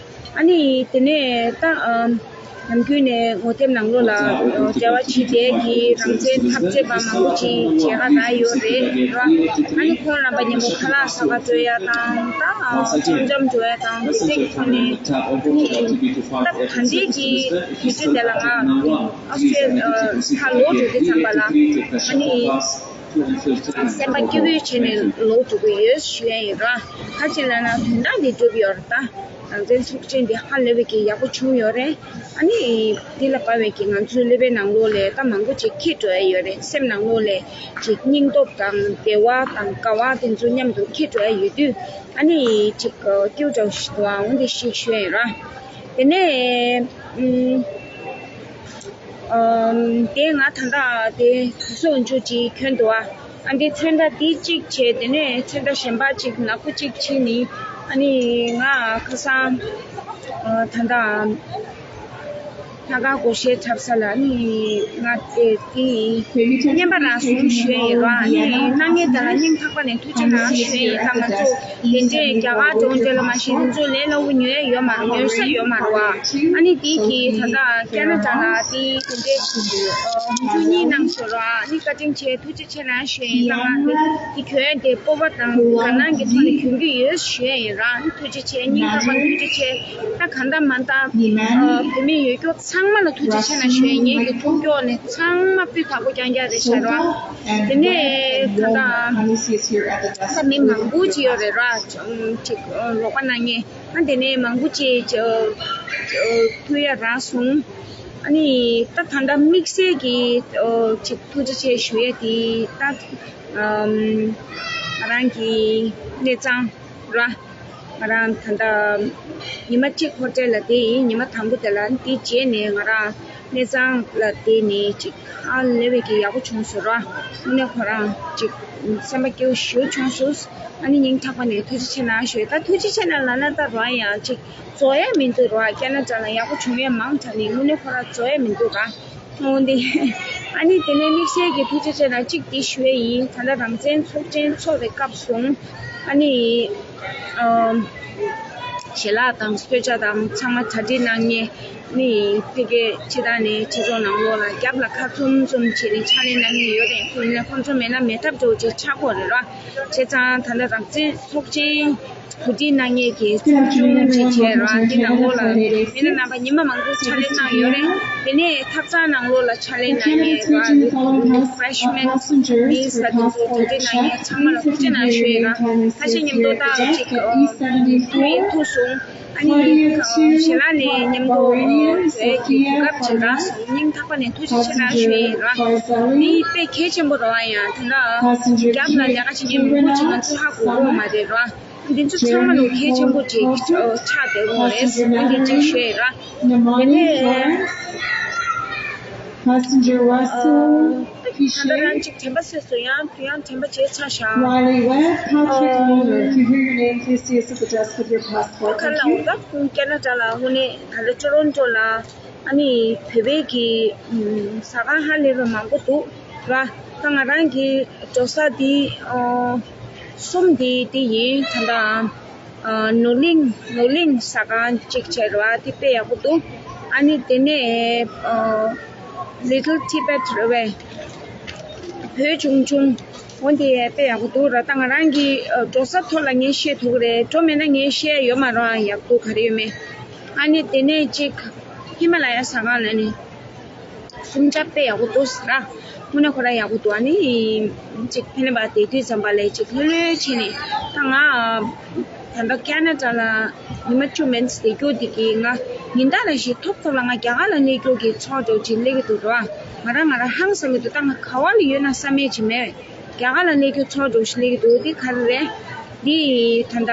ཨ་ནི་དེ་ནས་ད་ནམ་རྒྱུན་ནས་ངོ་དེབ་ནང་ལོགས་ལ་འབྲེལ་བ་བྱེད་བསྡད་ཀྱི་རང་བཙན་འཐབ་རྩོད་པ་མང་པོ་ཅིག་མཇལ་ཁ་རག་ཡོད་རེད་ར། ཨ་ནི་ཁོང་རྣམ་པ་མཉམ་པོ་ཁ་ལག་ཟ་ག་འགྲོ་ཡ་དང་ད་འཆམ་འཆམ་འགྲོ་ཡ་དང་དེ་འདྲའི་ཐོག་ནས་ཨ་ནི་ད་ད་ལྟའི་གི་དུས་ཚོད་དེ་ལ་ང་ཨ་སི་ཁ་ལོག་འགྲོ་དུས་ཙམ་པ་ལ་ཨ་ནི་སེམས་པ་སྐྱིད་པོ་བྱས་ནས་ལོག་འགྲོ་གི་ཡོད་ཞུ་ཡ་ཡིན་ར། ག་ཅི་ལབ་ན་དོན་དག་འདི་འགྲུབ་ཡོད་རེད་ད། རང་བཙན་ཚོགས་ཆེན་འདི་ཧ་ལས་པའི་གི་ཡག་པོ་བྱུང་ཡོད་རེད། ཨ་ནི་འདི་ལ་དཔག་པའི་གི་ང་ཚོའི་ཀླད་པའི་ནང་ལོགས་ལ་ད་མང་པོ་ཅིག་འཁྱེར་འགྲོ་ཡ་ཡོད་རེད། སེམས་ནང་ལོགས་ལ་ཅིག་སྙིང་སྟོབས་དང་བདེ་བ་དང་དགའ་བ་དེ་ཚོ་མཉམ་དུ་འཁྱེར་འགྲོ་ཡ་ཡོད་དུས། ཨ་ནི་ཅིག་སྐྱིད་པོ་ཞིག་འདུག་ཨ། འོ་འདི་ཞིག་ཞུ་ཡ་ཡིན་ར། དེ་ནས་ཨུམ། ཨམ། དེ་ང་ད་ལྟ་དེ་ག་སོགས་འཇུ་ཅིག་གྱོན་འདུག་ཨ། ཨ་འདི་ཚོན་མདོག་འདི་གཅིག་བྱས། དེ་ནས་ཚོན་མདོག་གཞན་པ་གཅིག་ནག་པོ་གཅིག་བྱས་ནི། ཨ་ནི་ང་ཁ་སང་ཨ་ད་ལྟ་ལྷག་དཀར་སྒོར་གཞས་འཁྲབ་ས་ལ་ཨ་ནི་ང་དེ་དེ་རྔན་པ་རག་སོང་ཞུ་ཡ་ཡིན་ར། ཨ་ནི་གནང་མཁན་དེ་ལ་སྙིང་ཐག་པ་ནས་ཐུགས་རྗེ་གནང་ཞུ་ཡ་ཡིན། ད་ང་ཚོ་དེ་འདྲའི་རྒྱ་གར་གྲོང་ཁྱེར་ལ་མ་གཞི་དེ་ཚོ་ལས་སླ་པོ་ཉོ་ཡ་ཡོད་མ་རེད། ཉོ་ས་ཡོད་མ་རེད་བ། ཨ་ནི་དེ་གི་ད་ལྟ་ཁེ་ན་ཌ་ལ་དེ་དེ་འདྲའི་ཨ་ཉོ་ཆ་གཉིས་གནང་སོང་ར། ཨ་ནི་བཀའ་དྲིན་ཆེ། ཐུགས་རྗེ་ཆེ་གནང་ཞུ་ཡ་ཡིན། ད་ང་དེ་དེ་གྱོན་དེ་སྤོབས་པ་དང་དགའ་སྣང་གི་ཐོག་ནས་གྱོན་གྱི་ཡོད་ཞུ་ཡ་ཡིན་ར། ཨ་ནི་ཐུགས་རྗེ་ཆེ། སྙིང་ཐག་པ་ཐུགས་རྗེ་ཆེ། ད་གང་ལྟར་མ་ལྟར་ཨ་བོད་མི་ཡོད་སྐྱོ་ཚང་མ་ལ་ཐུགས་རྗེ་ཆེ་གནང་ཞུ་ཡ་ཡིན། ངེད་ཀྱི་ཐུགས་སྐྱོ་ནས་ཚང་མ་སྤུས་དག་པོ་རྐྱང་རྐྱང་རེད་ཤག་ར། དེ་ནས་ད་ལྟ་ད་མི་མང་པོ་ཅིག་ཡོད་རེད་ར། ཅིག་རོགས་པ་གནང་མཁན། ཨ་དེ་ནས་མང་པོ་ཅིག་ཅིག་ཐུག་ཡ་རག་སོང་། ཨ་ནི་ད་ད་ལྟ་དམིགས་བསལ་གྱི་ཅིག་ཐུགས་རྗེ་ཆེ་ཞུ་ཡ་དེ་ད་ང་རང་གི་གནས་ཚང་ར། ང་རང་ད་ལྟ་ཉི་མ་གཅིག་ཧོ་ཊེལ་ལ་བསྡད་ཡིན། ཉི་མ་དང་པོ་དེ་ལ། དེ་རྗེས་ནས་ང་རང་གནས་ཚང་ལ་བསྡད་ནས་ཅིག་ཧ་ལས་པའི་གི་ཡག་པོ་བྱུང་སོང་ར། དངོས་གནས་ཁོ་རང་ཅིག་སེམས་པ་སྐྱིད་པོ་ཞེ་པོ་བྱུང་སོང་། ཨ་ནི་སྙིང་ཐག་པ་ནས་ཐུགས་རྗེ་ཆེ་གནང་ཞུ། ད་ཐུགས་རྗེ་ཆེ་གནང་ལབ་ན་ད་རང་ཡང་ཅིག་རྫོགས་ཡ་མི་འདུག་ར། ཁེ་ན་ཌ་ལ་ཡག་པོ་བྱུང་ཡ་མང་དྲགས་ནས་དངོས་གནས་ཁོ་རང་རྫོགས་ཡ་མི་འདུག་ར། འོ་འདི། ཨ་ནི་དེ་ནས་དམིགས་བསལ་གྱི་ཐུགས་རྗེ་ཆེ་གནང་གཅིག་འདི་ཞུ་ཡ་ཡིན། ད་ལྟ་རང་བཙན་ཚོགས་ཆེན་ཚོགས་པའི་སྐབས་སུ་ཨ་ནི་ཨམ། ཞལ་ལག་དང་གསོལ་ཇ་དང་ཚང་མ་གྲ་སྒྲིག་གནང་མཁན་ནི་ཕ་གིར་ཕྱི་ཐག་ནས་ཆེ་ཚོགས་ནང་ལོགས་ལ་རྒྱབ་ལ་ཁ་བཙུམ་བཙུམ་བྱས་ནས་ཕྱག་ལས་གནང་མཁན་ཡོད་རེད། ཁོང་ཚོ་མེད་ན་མེད་ཐབས་འདྲ་བོ་ཅིག་ཆགས་ཀྱི་ཡོད་རེད་ར། བྱས་ཙང་ད་ལྟ་རང་བཙན་ཚོགས་ཆེན་གོ་སྒྲིག་གནང་མཁན་གྱི་ཚོགས་ཆུང་ཅིག་བྱས་ར། འདི་ནང་ལོགས་ལ་མི་སྣ་རྣམ་པ་ཉི་མ་མང་པོ་ཕྱག་ལས་གནང་ཡོད་རེད། དེ་ནས་ཐབ་ཚང་ནང་ལོགས་ལ་ཕྱག་ལས་གནང་མཁན་ར། རི་ཕེ་ཕི་རེ་ཤི་མེན་ཊི་མིལ་ཟེར་དེ་ཚོ་གོ་སྒྲིག་གནང་མཁན་ཚང་མ་ལ་ཐུགས་རྗེ་གནང་ཞུ་ཡ་ཡིན་ར། ཁ་ཤས་མཉམ་དུ་ད་ཅིག་ཐུག་ཡིན་ཐུག་སོང་། ཨ་ནི་ཞལ་ལག་ནས་མཉམ་དུ་བཟོ་ཡ་གི་གོ་སྐབས་ཅིག་རག་སོང་། སྙིང་ཐག་པ་ནས་ཐུགས་རྗེ་ཆེ་གནང་ཞུ་ཡ་ཡིན་ར། འདི་དཔེ་གལ་ཆེན་པོ་རེད་བ། ཡང་དེ་འདྲ་རྒྱབ་ལ་ལས་ཀ་བྱེད་མཁན་མང་པོ་ཅིག་ང་ཚོ་ཧ་གོ་གི་མ་རེད་ར། འདི་ཚོ་ཚང་མ་ལ་གལ་ཆེན་པོ་ཅིག་ཆགས་བསྡད་ཡོད་རེད། འདི་ཅིག་ཞུ་ཡ་ཡིན་ར། དེ་ནས་Passenger Russell ད་ལྟ་Piche, རང་ཅིག་དྲན་པ་སོས་སོང་། ཡང་དུ་ཡང་དྲན་པ་བརྗེད་ཚར་ཤག Riley Webb, Patrick Holder, if you hear your name, please see us at the desk with your passport. ཁ་ལ་འོ་ད་ཁོང་ཁེ་ན་ཌ་ལ་དངོས་གནས་ད་ལྟ་ཊོ་རོན་ཊོ་ལ་ཨ་ནི་བོད་པའི་གི་ཟ་ཁང་ཧ་ལས་པ་མང་པོ་འདུག་ར། ད་ང་རང་གི་འགྲོ་ས་འདི་གསུམ་འདི་འདི་ཡིན། ད་ལྟ་ནོར་གླིང་ནོར་གླིང་ཟ་ཁང་གཅིག་བྱས་ར། འདི་དཔེ་ཡག་པོ་འདུག་ཨ་ནི་དེ་ནས་Little Tibet རེད་པས། བོད་ཆུང་ཆུང་། འོ་འདི་དཔེ་ཡག་པོ་འདུག་ར། ད་ང་རང་གི་འགྲོ་ས་ཐོག་ལ་ངས་བཤད་ཐུབ་ཀྱི་རེད། འགྲོ་མེད་ན་ངས་བཤད་ཡོད་མ་རེད། ཡག་པོ་ག་རེ་ཡོད་མེད། ཨ་ནི་དེ་ནས་གཅིག་ཧི་མ་ལ་ཡ་ཟ་ཁང་ལ་ནི་སུམ་ཅ་དཔེ་ཡག་པོ་འདུག་ཟེར་ར། དངོས་གནས་ཁོ་རང་ཡག་པོ་འདུག་ཨ་ནི་གཅིག་ཕེ་ནེ་བ་དེ་དུས་ཙམ་པ་ལས་གཅིག་ལྷོད་ལྷོད་བྱས་ནས། ད་ང་ད་ལྟ་ཁེ་ན་ཌ་ལ་ཉི་མ་བཅུ་མན་ཙམ་བསྡད་རྒྱུ་དེ་གིས་ང་ཉིན་ལྟར་ལ་ཞིག་ཐོབ་ཐོབ་ལ་ང་རྒྱ་གར་ལ་གནས་རྒྱུ་གི་ཚོགས་འདྲ་བོ་ཅིག་སླེབས་ཀྱི་འདུག་ར། ང་རང་ང་རང་ཧང་སང་གི་འདུག་ད་ང་ག་བ་ལ་ཡོད་ན་བསམ་ཡས་ཅིག་མེད། རྒྱ་གར་ལ་སླེབས་རྒྱུ་ཚོགས་འདྲ་བོ་ཞིག་སླེབས་ཀྱི་འདུག་འདི་ག་རེ་རེད། འདི་ད་ལྟ་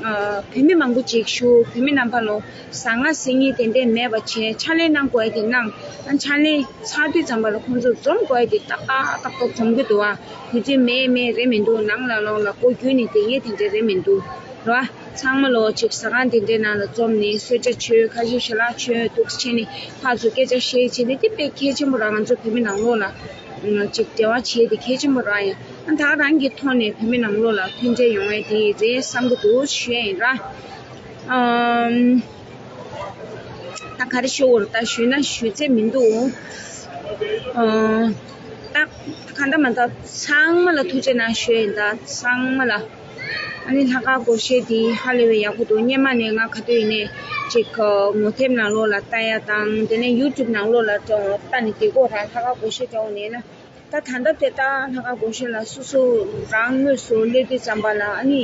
བོད་མི་མང་པོ་ཅིག་བཞུགས། བོད་མི་རྣམ་པ་ལོ་ཟ་ང་ཟིང་ངེ་དེ་འདྲས་མེད་པ་བྱས། ཕྱག་ལས་གནང་དགོས་ཡ་དེ་གནང་། ཨ་ཕྱག་ལས་ཚར་དུས་ཙམ་པ་ལ་ཁོང་ཚོ་འཛོམས་དགོས་ཡ་དེ་ཏག་ཏག་ཏག་ཏག་འཛོམས་ཀྱི་འདུག་བ། དུས་ཚོད་མེད་མེད་རེད་མི་འདུག་ནང་ལ་ལོགས་ལ་སྒོ་བརྒྱུད་ནས་བསྡད་ཡས་དེ་འདྲས་རེད་མི་འདུག་ར། ཚང་མ་ལོ་ཅིག་ཟ་ཁང་དེ་འདྲའི་ནང་ལ་འཛོམས་ནས་གསོལ་ཇ་མཆོད། ཁ་ཤས་ཞལ་ལག་མཆོད། འདུག་སེ་བྱས་ནས་ཕར་ཚུར་སྐད་ཆ་བཤད་བྱས་ནས་དེ་དཔེ་གལ་ཆེན་པོ་ར། ང་ཚོ་བོད་མི་ནང་ལོགས་ལ་ཅིག་འབྲེལ་བ་བྱས་དེ་གལ་ཆེན་པོ་ར། ཡང་ད་རང་གི་ཐོག་ནས་བོད་མི་ནང་ལོགས་ལ་མཐུན་འབྲེལ་ཡོང་ཡས་དེ་རེད་བསམ་གྱི་འདུག་ཞུ་ཡས་ཡིན་ར། ཨམ། ད་ག་རེ་ཞུ་དགོས་རེད། ད་ཞུས་ན་ཞུ་ཚད་མི་འདུག་ཨ། ད་གང་ལྟར་མ་ལྟར་ཚང་མ་ལ་ཐུགས་རྗེ་གནང་ཞུ་ཡིན། ད་ཚང་མ་ལ། ཨ་ནི་ལྷག་དཀར་སྒོར་གཞས་འདི་ཧ་ལས་པའི་ཡག་པོ་འདུག་སྔོན་མ་ནས་ང་ག་དུས་ཡིན་ནའི་ཅིག་ངོ་དེབ་ནང་ལོགས་ལ་ལྟ་ཡ་དང་། དེ་ནས་ཡུ་ཊུབ་ནང་ལོགས་ལ་ལྟ་ནས་བསྡད་ཀྱི་ཡོད་ར། ལྷག་དཀར་སྒོར་གཞས་འདྲ་བོ་ནས་ན། ད་ད་ལྟ་དེ་ལྟར་ལྷག་དཀར་སྒོར་གཞས་ལ་སོ་སོ་རང་དངོས་སུ་སླེབས་དུས་ཙམ་པ་ལ་ཨ་ནི་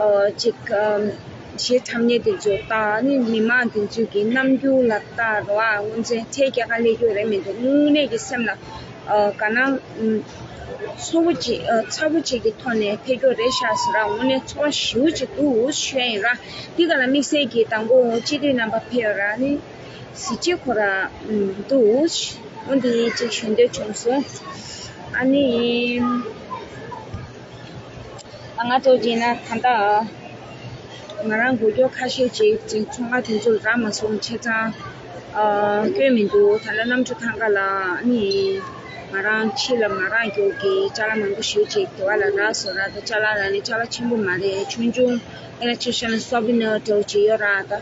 ཨ་ཅིག་ཨ་ གཞས་འཁྲབ་མཁན་དེ་ཚོ་དང་ནི་མི་མང་དེ་ཚོ་གི་རྣམ་འགྱུར་ལ་ལྟ་རོགས་ཨ། ངོ་ཚ་ཚད་བརྒྱ་ཁ་སླེབས་རྒྱུ་རེད་མི་འདུག་དངོས་གནས་ཀྱི་སེམས་ལ་ཨ་དགའ་སྣང་ཚ་པོ་ཅིག་ཨ་ཚ་པོ་ཅིག་གི་ཐོག་ནས་ཕེབས་རྒྱུ་རེད་ཤག་ཟེར་ར། དངོས་གནས་ཚོར་བ་ཞེ་པོ་ཅིག་འདུག་ཞུ་ཡ་ཡིན་ར། འདི་ག་ལ་དམིགས་བསལ་གྱི་དང་པོ་སྤྱི་འཐུས་རྣམ་པ་ཕེབས་ཡོད་ར་ནི། གཟི་བརྗིད་ཁོ་རང་འདུག་འོ་འདི་གཅིག་ཞུ་འདོད་བྱུང་སོང་། ཨ་ནི། ང་ཚོ་བྱས་ན་ད་ལྟ་ང་རང་སྒོ་སྐྱོར་ཁ་ཤས་ཅིག་ཅིག་ཚོང་ཁང་དེ་ཚོ་ལ་རག་མ་སོང་། བྱས་ཙང་སྐྱོན་མི་འདུག་ད་ལྟ་གནམ་གྲུ་ཐང་ག་ལ་ཨ་ནི་ང་རང་ཕྱི་ལ་ང་རང་སྐྱོར་གྱི་ཅ་ལག་མང་པོ་ཞེ་ཅིག་དེ་བ་ལ་རག་སོང་ར། ད་ཅ་ལག་ལ་ནི་ཅ་ལག་ཆེན་པོ་མ་རེད། ཆུང་ཆུང་ཨེ་ན་ཆི་ཤན་སོ་བི་ནི་འདྲ་བོ་ཅིག་ཡོད་ར། ད་